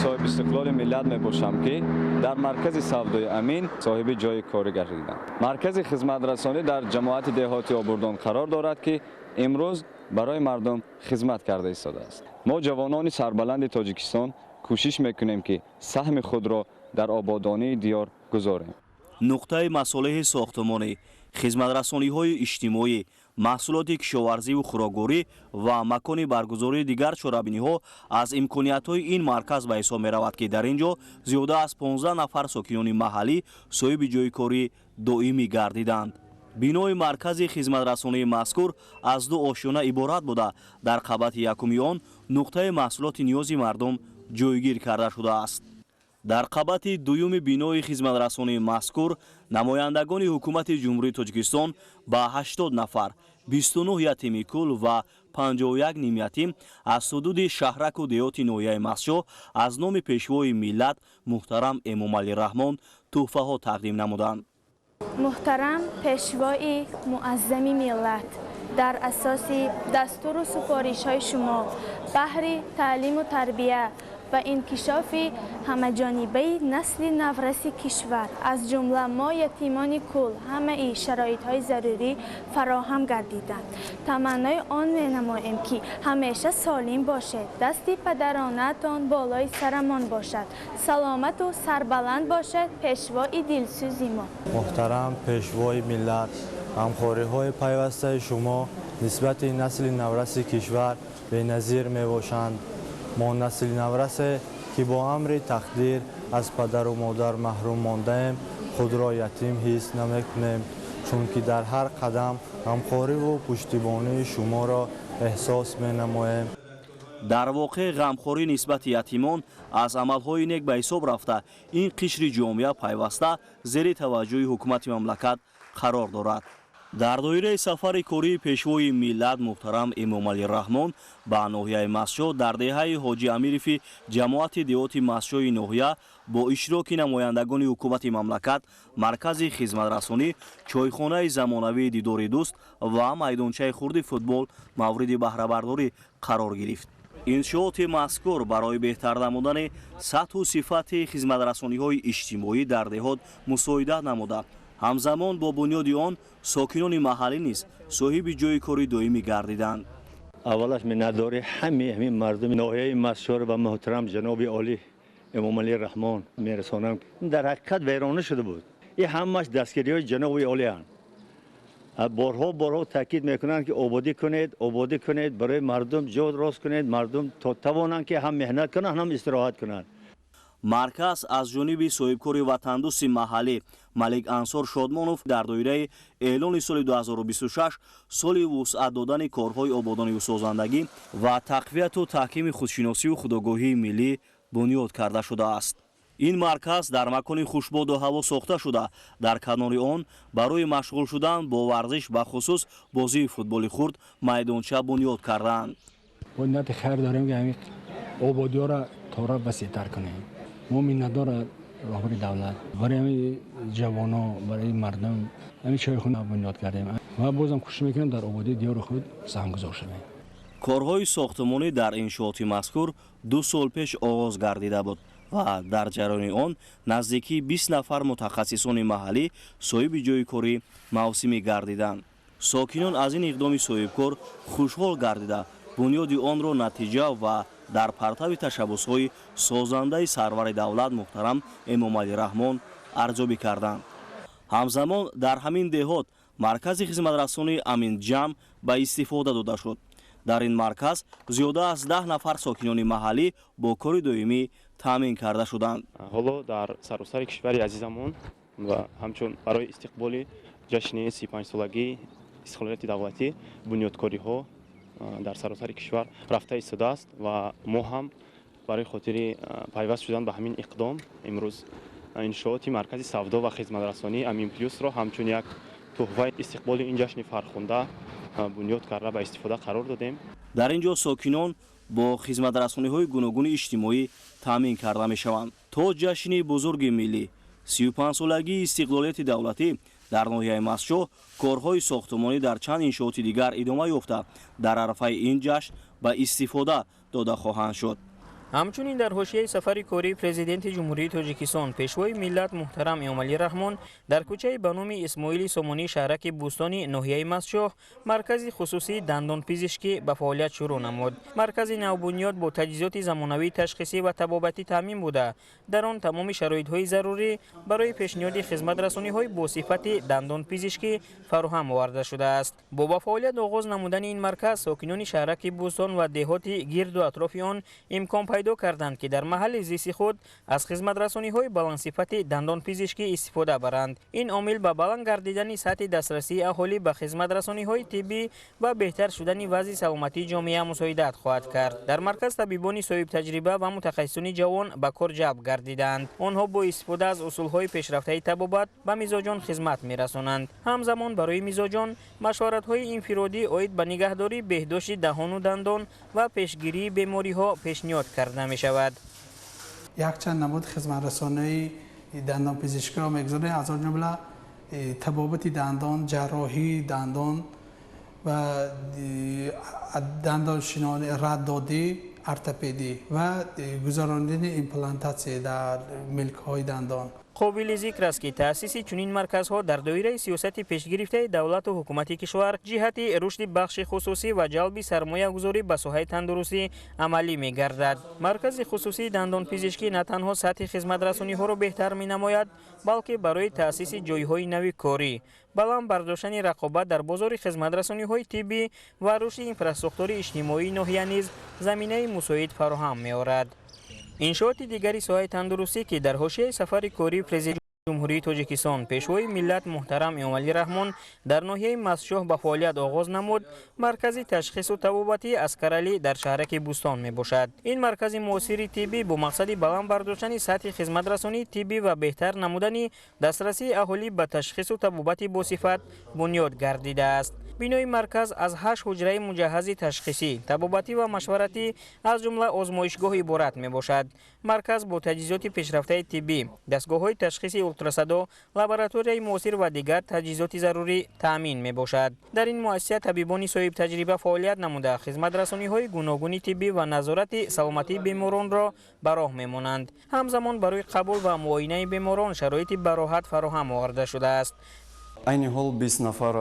соҳибистиқлоли миллат мебошам, ки дар маркази савдои Амин соҳиби ҷойи корӣ гардидам. Маркази хизматрасонӣ дар ҷамоати деҳоти Обурдон қарор дорад, ки имрӯз барои мардум хизмат карда истодааст. Мо, ҷавонони сарбаланди Тоҷикистон, кӯшиш мекунем, ки саҳми худро дар ободонии диёр гузорем. Нуқтаи масолеҳи сохтмонӣ, хизматрасониҳои иҷтимоӣ, маҳсулоти кишоварзиву хӯрокворӣ ва макони баргузории дигар чорабиниҳо аз имкониятҳои ин марказ ба ҳисоб меравад, ки дар ин ҷо зиёда аз 15 нафар сокинони маҳаллӣ соҳиби ҷойи корӣ доимӣ гардиданд. Бинои маркази хизматрасонии мазкур аз ду ошёна иборат буда, дар қабати якуми он нуқтаи маҳсулоти ниёзи мардум ҷойгир карда шудааст. Дар қабати дуюми бинои хизматрасонии мазкур намояндагони ҳукумати Ҷумҳурии Тоҷикистон ба 80 нафар, 29 ятими кул ва 51 нимятим аз ҳудуди шаҳраку деҳоти ноҳияи Мастчоҳ аз номи Пешвои миллат муҳтарам Эмомалӣ Раҳмон тӯҳфаҳо тақдим намуданд. Муҳтарам Пешвои Муаззами миллат, дар асоси дастуру супоришҳои шумо баҳри таълиму тарбия ва инкишофи ҳамаҷонибаи насли навраси кишвар, аз ҷумла мо ятимони кул, ҳамаи шароитҳои зарурӣ фароҳам гардиданд. Таманнои он менамоем, ки ҳамеша солим бошед, дасти падаронаатон болои сарамон бошад, саломату сарбаланд бошад пешвои дилсӯзи мо. Муҳтарам Пешвои миллат, ғамхориҳои пайвастаи шумо нисбати насли навраси кишвар беназир мебошанд. Мо насли наврасе, ки бо амри тақдир аз падару модар маҳрум мондаем, худро ятим ҳис намекунем, чунки дар ҳар қадам ғамхориву пуштибонии шуморо эҳсос менамоем. Дар воқеъ, ғамхорӣ нисбати ятимон аз амалҳои нек ба ҳисоб рафта, ин қишри ҷомеа пайваста зери таваҷҷӯҳи ҳукумати мамлакат қарор дорад. Дар доираи сафари кории Пешвои миллат муҳтарам Эмомалӣ Раҳмон ба ноҳияи Мастчоҳ, дар деҳаи Ҳоҷи Амирови ҷамоати деҳоти Мастчоҳи ноҳия бо иштироки намояндагони ҳукумати мамлакат маркази хизматрасонӣ, чойхонаи замонавии «Дидори дӯст» ва майдончаи хурди футбол мавриди баҳрабардорӣ қарор гирифт. Иншооти мазкур барои беҳтар намудани сатҳу сифати хизматрасониҳои иҷтимоӣ дар деҳот мусоидат намуда, ҳамзамон бо бунёди он сокинони маҳаллӣ низ соҳиби ҷойи кори доимӣ гардиданд. Аввалаш миннатдори ҳамаи ҳамин мардуми ноҳияи Мастчоҳ ва муҳтарам ҷаноби олӣ Эмомалӣ Раҳмон мерасонам. Дар ҳақиқат вайрона шуда буд. Ин ҳамааш дастгириҳои ҷаноби олианд. Борҳо борҳо таъкид мекунанд, ки ободӣ кунед, ободӣ кунед, барои мардум ҷо рост кунед, мардум то тавонанд, ки ҳам меҳнат кунанд, ҳам истироҳат кунанд. Марказ аз ҷониби соҳибкори ватандӯсти маҳаллӣ Малик Ансор Шодмонов дар доираи эълони соли 2026 соли вусъат додани корҳои ободониву созандагӣ ва тақвияту таҳкими худшиносию худогоҳии миллӣ бунёд карда шудааст. Ин марказ дар макони хушбоду ҳаво сохта шуда, дар канори он барои машғул шудан бо варзиш, бахусус бозии футболи хурд, майдонча бунёд кардаанд. Бо нияти хайр дорем, ки ҳамин ободиёро тора васеътар кунем. Мо миннатдор роҳбари давлат. Барои ҳамин ҷавоно, барои мардум ҳамин чойхона бунёд кардем ва бозам кӯшиш мекунем, дар ободии диёри худ саҳмгузор шавем. Корҳои сохтмонӣ дар иншооти мазкур 2 сол пеш оғоз гардида буд ва дар ҷараёни он наздикии 20 нафар мутахассисони маҳаллӣ соҳиби ҷойи кори мавсимӣ гардиданд. Сокинон аз ин иқдоми соҳибкор хушҳол гардида, бунёди онро натиҷа ва дар партави ташаббусҳои созандаи сарвари давлат муҳтарам Эмомалӣ Раҳмон арзёбӣ карданд. Ҳамзамон дар ҳамин деҳот маркази хизматрасонии «Аминҷамъ» ба истифода дода шуд. Дар ин марказ зиёда аз 10 нафар сокинони маҳаллӣ бо кори доимӣ таъмин карда шуданд. Ҳоло дар саросари кишвари азизамон ва ҳамчун барои истиқболи ҷашни 35-солагии истиқлолияти давлатӣ бунёдкориҳо дар саросари кишвар рафта истодааст ва мо ҳам барои хотири пайваст шудан ба ҳамин иқдом имрӯз иншооти маркази савдо ва хизматрасонии «Амин Плюсро» ҳамчун як Туҳфаи истиқболи ин ҷашни фархунда бунёд карда ба истифода қарор додем. Дар ин ҷо сокинон бо хизматрасониҳои гуногуни иҷтимоӣ таъмин карда мешаванд. То ҷашни бузурги миллӣ, 35-солагии истиқлолияти давлатӣ, дар ноҳияи Мастчоҳ корҳои сохтумонӣ дар чанд иншооти дигар идома ёфта, дар арафаи ин ҷашн ба истифода дода хоҳанд шуд. Ҳамчунин дар ҳошияи сафари кории Президенти Ҷумҳурии Тоҷикистон, Пешвои миллат муҳтарам Эмомалӣ Раҳмон дар кӯчаи ба номи Исмоили Сомонӣ, шаҳраки Бӯстони ноҳияи Мастчоҳ, маркази хусусии дандонпизишкӣ ба фаъолият шурӯъ намуд. Маркази навбунёд бо таҷҳизоти замонавии ташхисӣ ва табобатӣ таъмин буда, дар он тамоми шароитҳои зарурӣ барои пешниҳоди хизматрасониҳои бо сифати дандонпизишкӣ фароҳам оварда шудааст. Бо ба фаъолият оғоз намудани ин марказ, сокинони шаҳраки Бӯстон ва деҳоти гирду атрофи он имкон пайдо карданд, ки дар маҳалли зисти худ аз хизматрасониҳои баландсифати дандонпизишкӣ истифода баранд. Ин омил ба баланд гардидани сатҳи дастрасии аҳолӣ ба хизматрасониҳои тиббӣ ва беҳтар шудани вазъи саломатии ҷомеа мусоидат хоҳад кард. Дар марказ табибони соҳибтаҷриба ва мутахассисони ҷавон ба кор ҷалб гардиданд. Онҳо бо истифода аз усулҳои пешрафтаи табобат ба мизоҷон хизмат мерасонанд. Ҳамзамон барои мизоҷон машваратҳои инфиродӣ оид ба нигаҳдории беҳдошти даҳону дандон ва пешгирии бемориҳо пешниҳод карда мешавад. Якчанд намуд хизматрасонии дандонпизишкиро мегузорем, аз он ҷумла табобати дандон, ҷарроҳии дандон ва дандоншинони раддодӣ, ортопедӣ ва гузаронидани имплантатсия дар милкҳои дандон. Қобили зикр аст, ки таъсиси чунин марказҳо дар доираи сиёсати пешгирифтаи давлату ҳукумати кишвар ҷиҳати рушди бахши хусусӣ ва ҷалби сармоягузорӣ ба соҳаи тандурустӣ амалӣ мегардад. Маркази хусусии дандонпизишкӣ на танҳо сатҳи хизматрасониҳоро беҳтар менамояд, балки барои таъсиси ҷойҳои нави корӣ, баланд бардоштани рақобат дар бозори хизматрасониҳои тиббӣ ва рушди инфрасохтори иҷтимоии ноҳия низ заминаи мусоид фароҳам меорад. Иншооти дигари соҳаи тандурустӣ, ки дар ҳошияи сафари кории Президенти Ҷумҳурии Тоҷикистон, Пешвои миллат муҳтарам Эмомалӣ Раҳмон дар ноҳияи Мастчоҳ ба фаъолият оғоз намуд, маркази ташхису табобатии Аскаралӣ дар шаҳраки Бӯстон мебошад. Ин маркази муосири тиббӣ бо мақсади баланд бардоштани сатҳи хизматрасонии тиббӣ ва беҳтар намудани дастрасии аҳолӣ ба ташхису табобати босифат бунёд гардидааст. Бинои марказ аз 8 ҳуҷраи муҷаҳҳази ташхисӣ, табобатӣ ва машваратӣ, аз ҷумла озмоишгоҳ иборат мебошад. Марказ бо таҷҳизоти пешрафтаи тиббӣ, дастгоҳҳои ташхиси ултрасадо, лабораторияи муосир ва дигар таҷҳизоти зарурӣ таъмин мебошад. Дар ин муассиса табибони соҳибтаҷриба фаъолият намуда, хизматрасониҳои гуногуни тиббӣ ва назорати саломатии беморонро ба роҳ мемонанд. Ҳамзамон барои қабул ва муоинаи беморон шароити бароҳат фароҳам оварда шудааст. Айни ҳол 20 нафар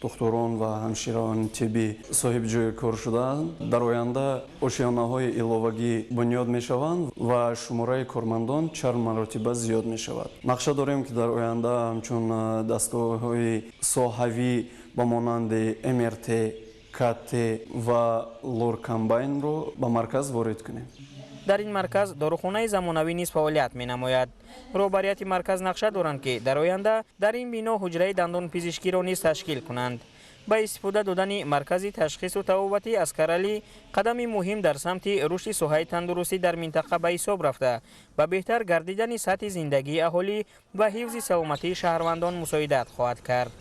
духтурон ва ҳамшираони тиббӣ соҳиби ҷойи кор шудаанд. Дар оянда ошёнаҳои иловагӣ бунёд мешаванд ва шумораи кормандон 4 маротиба зиёд мешавад. Нақша дорем, ки дар оянда ҳамчун дастгоҳҳои соҳавӣ ба монанди МРТ, КТ ва лоркомбайнро ба марказ ворид кунем. Дар ин марказ дорухонаи замонавӣ низ фаъолият менамояд. Роҳбарияти марказ нақша доранд, ки дар оянда дар ин бино ҳуҷраи дандонпизишкиро низ ташкил кунанд. Ба истифода додани маркази ташхису табобатии Аскаралӣ қадами муҳим дар самти рушди соҳаи тандурустӣ дар минтақа ба ҳисоб рафта, ба беҳтар гардидани сатҳи зиндагии аҳолӣ ва ҳифзи саломатии шаҳрвандон мусоидат хоҳад кард.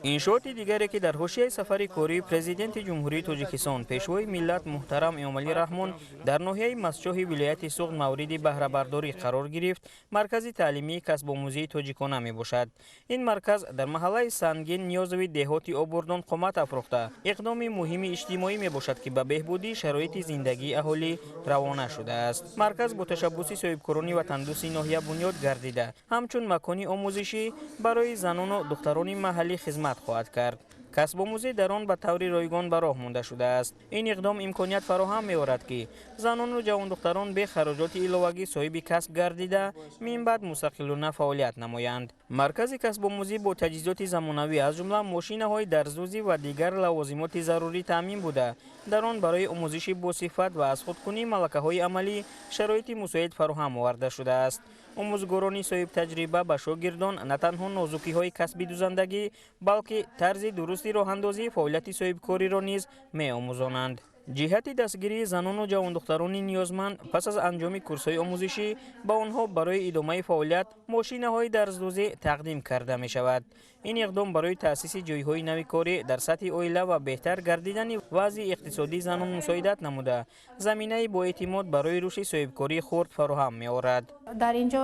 Иншооти дигаре, ки дар ҳошияи сафари кории Президенти Ҷумҳурии Тоҷикистон, Пешвои миллат муҳтарам Эмомалӣ Раҳмон дар ноҳияи Мастчоҳи вилояти Суғд мавриди баҳрабардорӣ қарор гирифт, маркази таълимии касбомӯзии тоҷикона мебошад. Ин марказ дар маҳаллаи Сангин Ниёзови деҳоти Обурдон қомат афрохта, иқдоми муҳими иҷтимоӣ мебошад, ки ба беҳбудии шароити зиндагии аҳолӣ равона шудааст. Марказ бо ташаббуси соҳибкорони ватандӯсти ноҳия бунёд гардида, ҳамчун макони омӯзишӣ барои занону духтарони маҳаллӣ хизмат хоҳад кард. Касбомӯзӣ дар он ба таври ройгон ба роҳ монда шудааст. Ин иқдом имконият фароҳам меорад, ки занону ҷавондухтарон бе хароҷоти иловагӣ соҳиби касб гардида, минбаъд мустақилона фаъолият намоянд. Маркази касбомӯзӣ бо таҷҳизоти замонавӣ, аз ҷумла мошинаҳои дарздӯзӣ ва дигар лавозимоти зарурӣ таъмин буда, дар он барои омӯзиши босифат ва аз худкунии малакаҳои амалӣ шароити мусоид фароҳам оварда шудааст. Омӯзгорони соҳибтаҷриба ба шогирдон на танҳо нозукиҳои касби дузандагӣ, балки тарзи дурусти роҳандозии фаъолияти соҳибкориро низ меомӯзонанд. Ҷиҳати дастгирии занону ҷавондухтарони ниёзманд пас аз анҷоми курсҳои омӯзишӣ ба онҳо барои идомаи фаъолият мошинаҳои дарздӯзӣ тақдим карда мешавад. Ин иқдом барои таъсиси ҷойҳои нави корӣ дар сатҳи оила ва беҳтар гардидани вазъи иқтисодии занон мусоидат намуда, заминаи боэътимод барои рушди соҳибкории хурд фароҳам меорад. Дар ин ҷо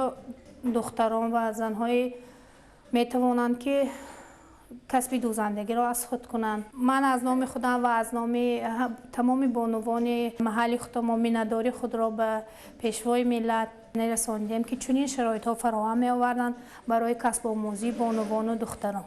духтарон ва занҳое метавонанд, ки касби дӯзандагиро аз худ кунанд. Ман аз номи худам ва аз номи тамоми бонувони маҳалли худамон миннатдории худро ба Пешвои миллат мерасондем, ки чунин шароитҳо фароҳам меоварданд барои касбомӯзии бонувону духтарон.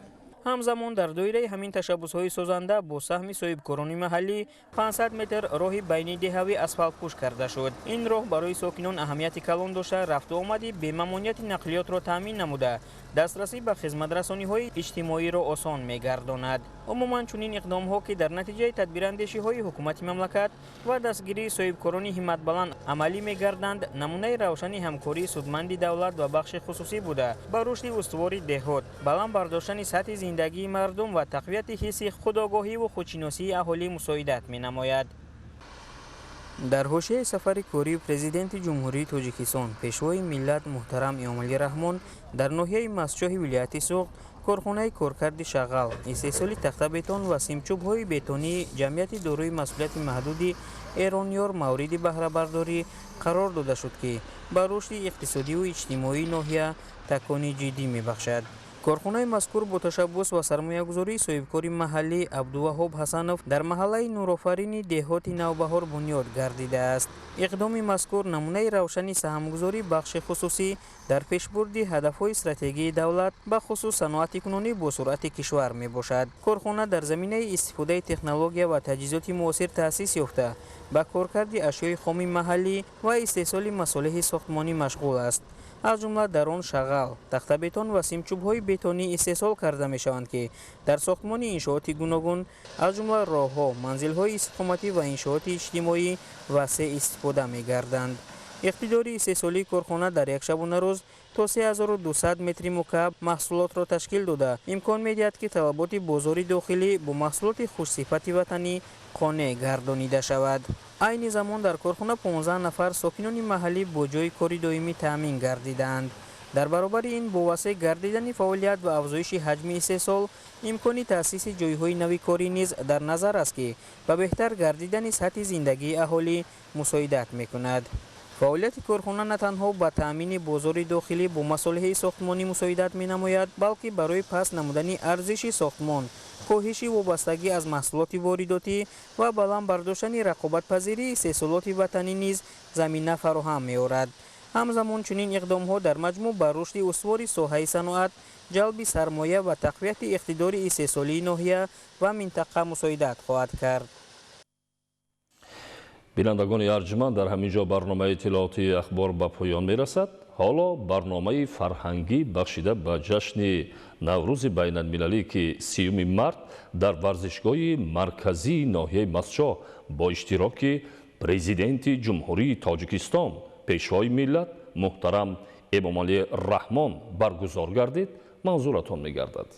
Ҳамзамон, дар доираи ҳамин ташаббусҳои созанда бо саҳми соҳибкорони маҳаллӣ 500 метр роҳи байнидеҳавӣ асфалтпӯш карда шуд. Ин роҳ барои сокинон аҳамияти калон дошта, рафту омади бемамониати нақлиётро таъмин намуда, дастрасӣ ба хизматрасониҳои иҷтимоиро осон мегардонад. Умуман, чунин иқдомҳо, ки дар натиҷаи тадбирандешиҳои ҳукумати мамлакат ва дастгирии соҳибкорони ҳимматбаланд амалӣ мегарданд, намунаи равшани ҳамкории судманди давлат ва бахши хусусӣ буда, ба рушди устувори деҳот, баланд бардоштани сатҳи зиндагии мардум ва тақвияти ҳисси худогоҳиву худшиносии аҳолӣ мусоидат менамояд. Дар ҳошияи сафари кории Президенти Ҷумҳурии Тоҷикистон, Пешвои миллат муҳтарам Эмомалӣ Раҳмон дар ноҳияи Мастчоҳи вилояти Суғд, корхонаи коркарди шағал, истеҳсоли тахтабетон ва симчӯбҳои бетонии ҷамъияти дорои масъулияти маҳдуди Эронёр мавриди баҳрабардорӣ қарор дода шуд, ки ба рушди иқтисодиву иҷтимоии ноҳия такони ҷиддӣ мебахшад. Корхонаи мазкур бо ташаббус ва сармоягузории соҳибкори маҳаллӣ Абдуваҳоб Ҳасанов дар маҳаллаи Нурофарини деҳоти Навбаҳор бунёд гардидааст. Иқдоми мазкур намунаи равшани саҳмгузории бахши хусусӣ дар пешбурди ҳадафҳои стратегии давлат, ба хусус саноатикунонӣ бо суръати кишвар мебошад. Корхона дар заминаи истифодаи технология ва таҷҳизоти муосир таъсис ёфта, ба коркарди ашёи хоми маҳаллӣ ва истеҳсоли масолеҳи сохтмонӣ машғул аст. Аз ҷумла дар он шағал, тахтабетон ва симчӯбҳои бетонӣ истеҳсол карда мешаванд, ки дар сохтмони иншооти гуногун, аз ҷумла роҳҳо, манзилҳои истиқоматӣ ва иншооти иҷтимоӣ васеъ истифода мегарданд. Иқтидори истеҳсолии корхона дар як шабонарӯз то 3200 метри мукааб маҳсулотро ташкил дода, имкон медиҳад, ки талаботи бозори дохилӣ бо маҳсулоти хушсифати ватанӣ қонеъ гардонида шавад. Айни замон дар корхона 15 нафар сокинони маҳаллӣ бо ҷойи кори доимӣ таъмин гардидаанд. Дар баробари ин, бо васеъ гардидани фаъолият ва афзоиши ҳаҷми истеҳсол, имкони таъсиси ҷойҳои нави корӣ низ дар назар аст, ки ба беҳтар гардидани сатҳи зиндагии аҳолӣ мусоидат мекунад. Фаъолияти корхона на танҳо ба таъмини бозори дохилӣ бо масолеҳи сохтмонӣ мусоидат менамояд, балки барои паст намудани арзиши сохтмон, коҳиши вобастагӣ аз маҳсулоти воридотӣ ва баланд бардоштани рақобатпазирии истеҳсолоти ватанӣ низ замина фароҳам меорад. Ҳамзамон, чунин иқдомҳо дар маҷмӯъ ба рушди устувори соҳаи саноат, ҷалби сармоя ва тақвияти иқтидори истеҳсолии ноҳия ва минтақа мусоидат хоҳад кард. Бинандагони арҷманд, дар ҳамин ҷо барномаи иттилоотии Ахбор ба поён мерасад. Ҳоло барномаи фарҳангӣ бахшида ба ҷашни Наврӯзи байналмилалӣ, ки 30 март дар варзишгоҳи марказии ноҳияи Мастчоҳ бо иштироки Президенти Ҷумҳурии Тоҷикистон, Пешвои миллат муҳтарам Эмомалӣ Раҳмон баргузор гардид, манзуратон мегардад.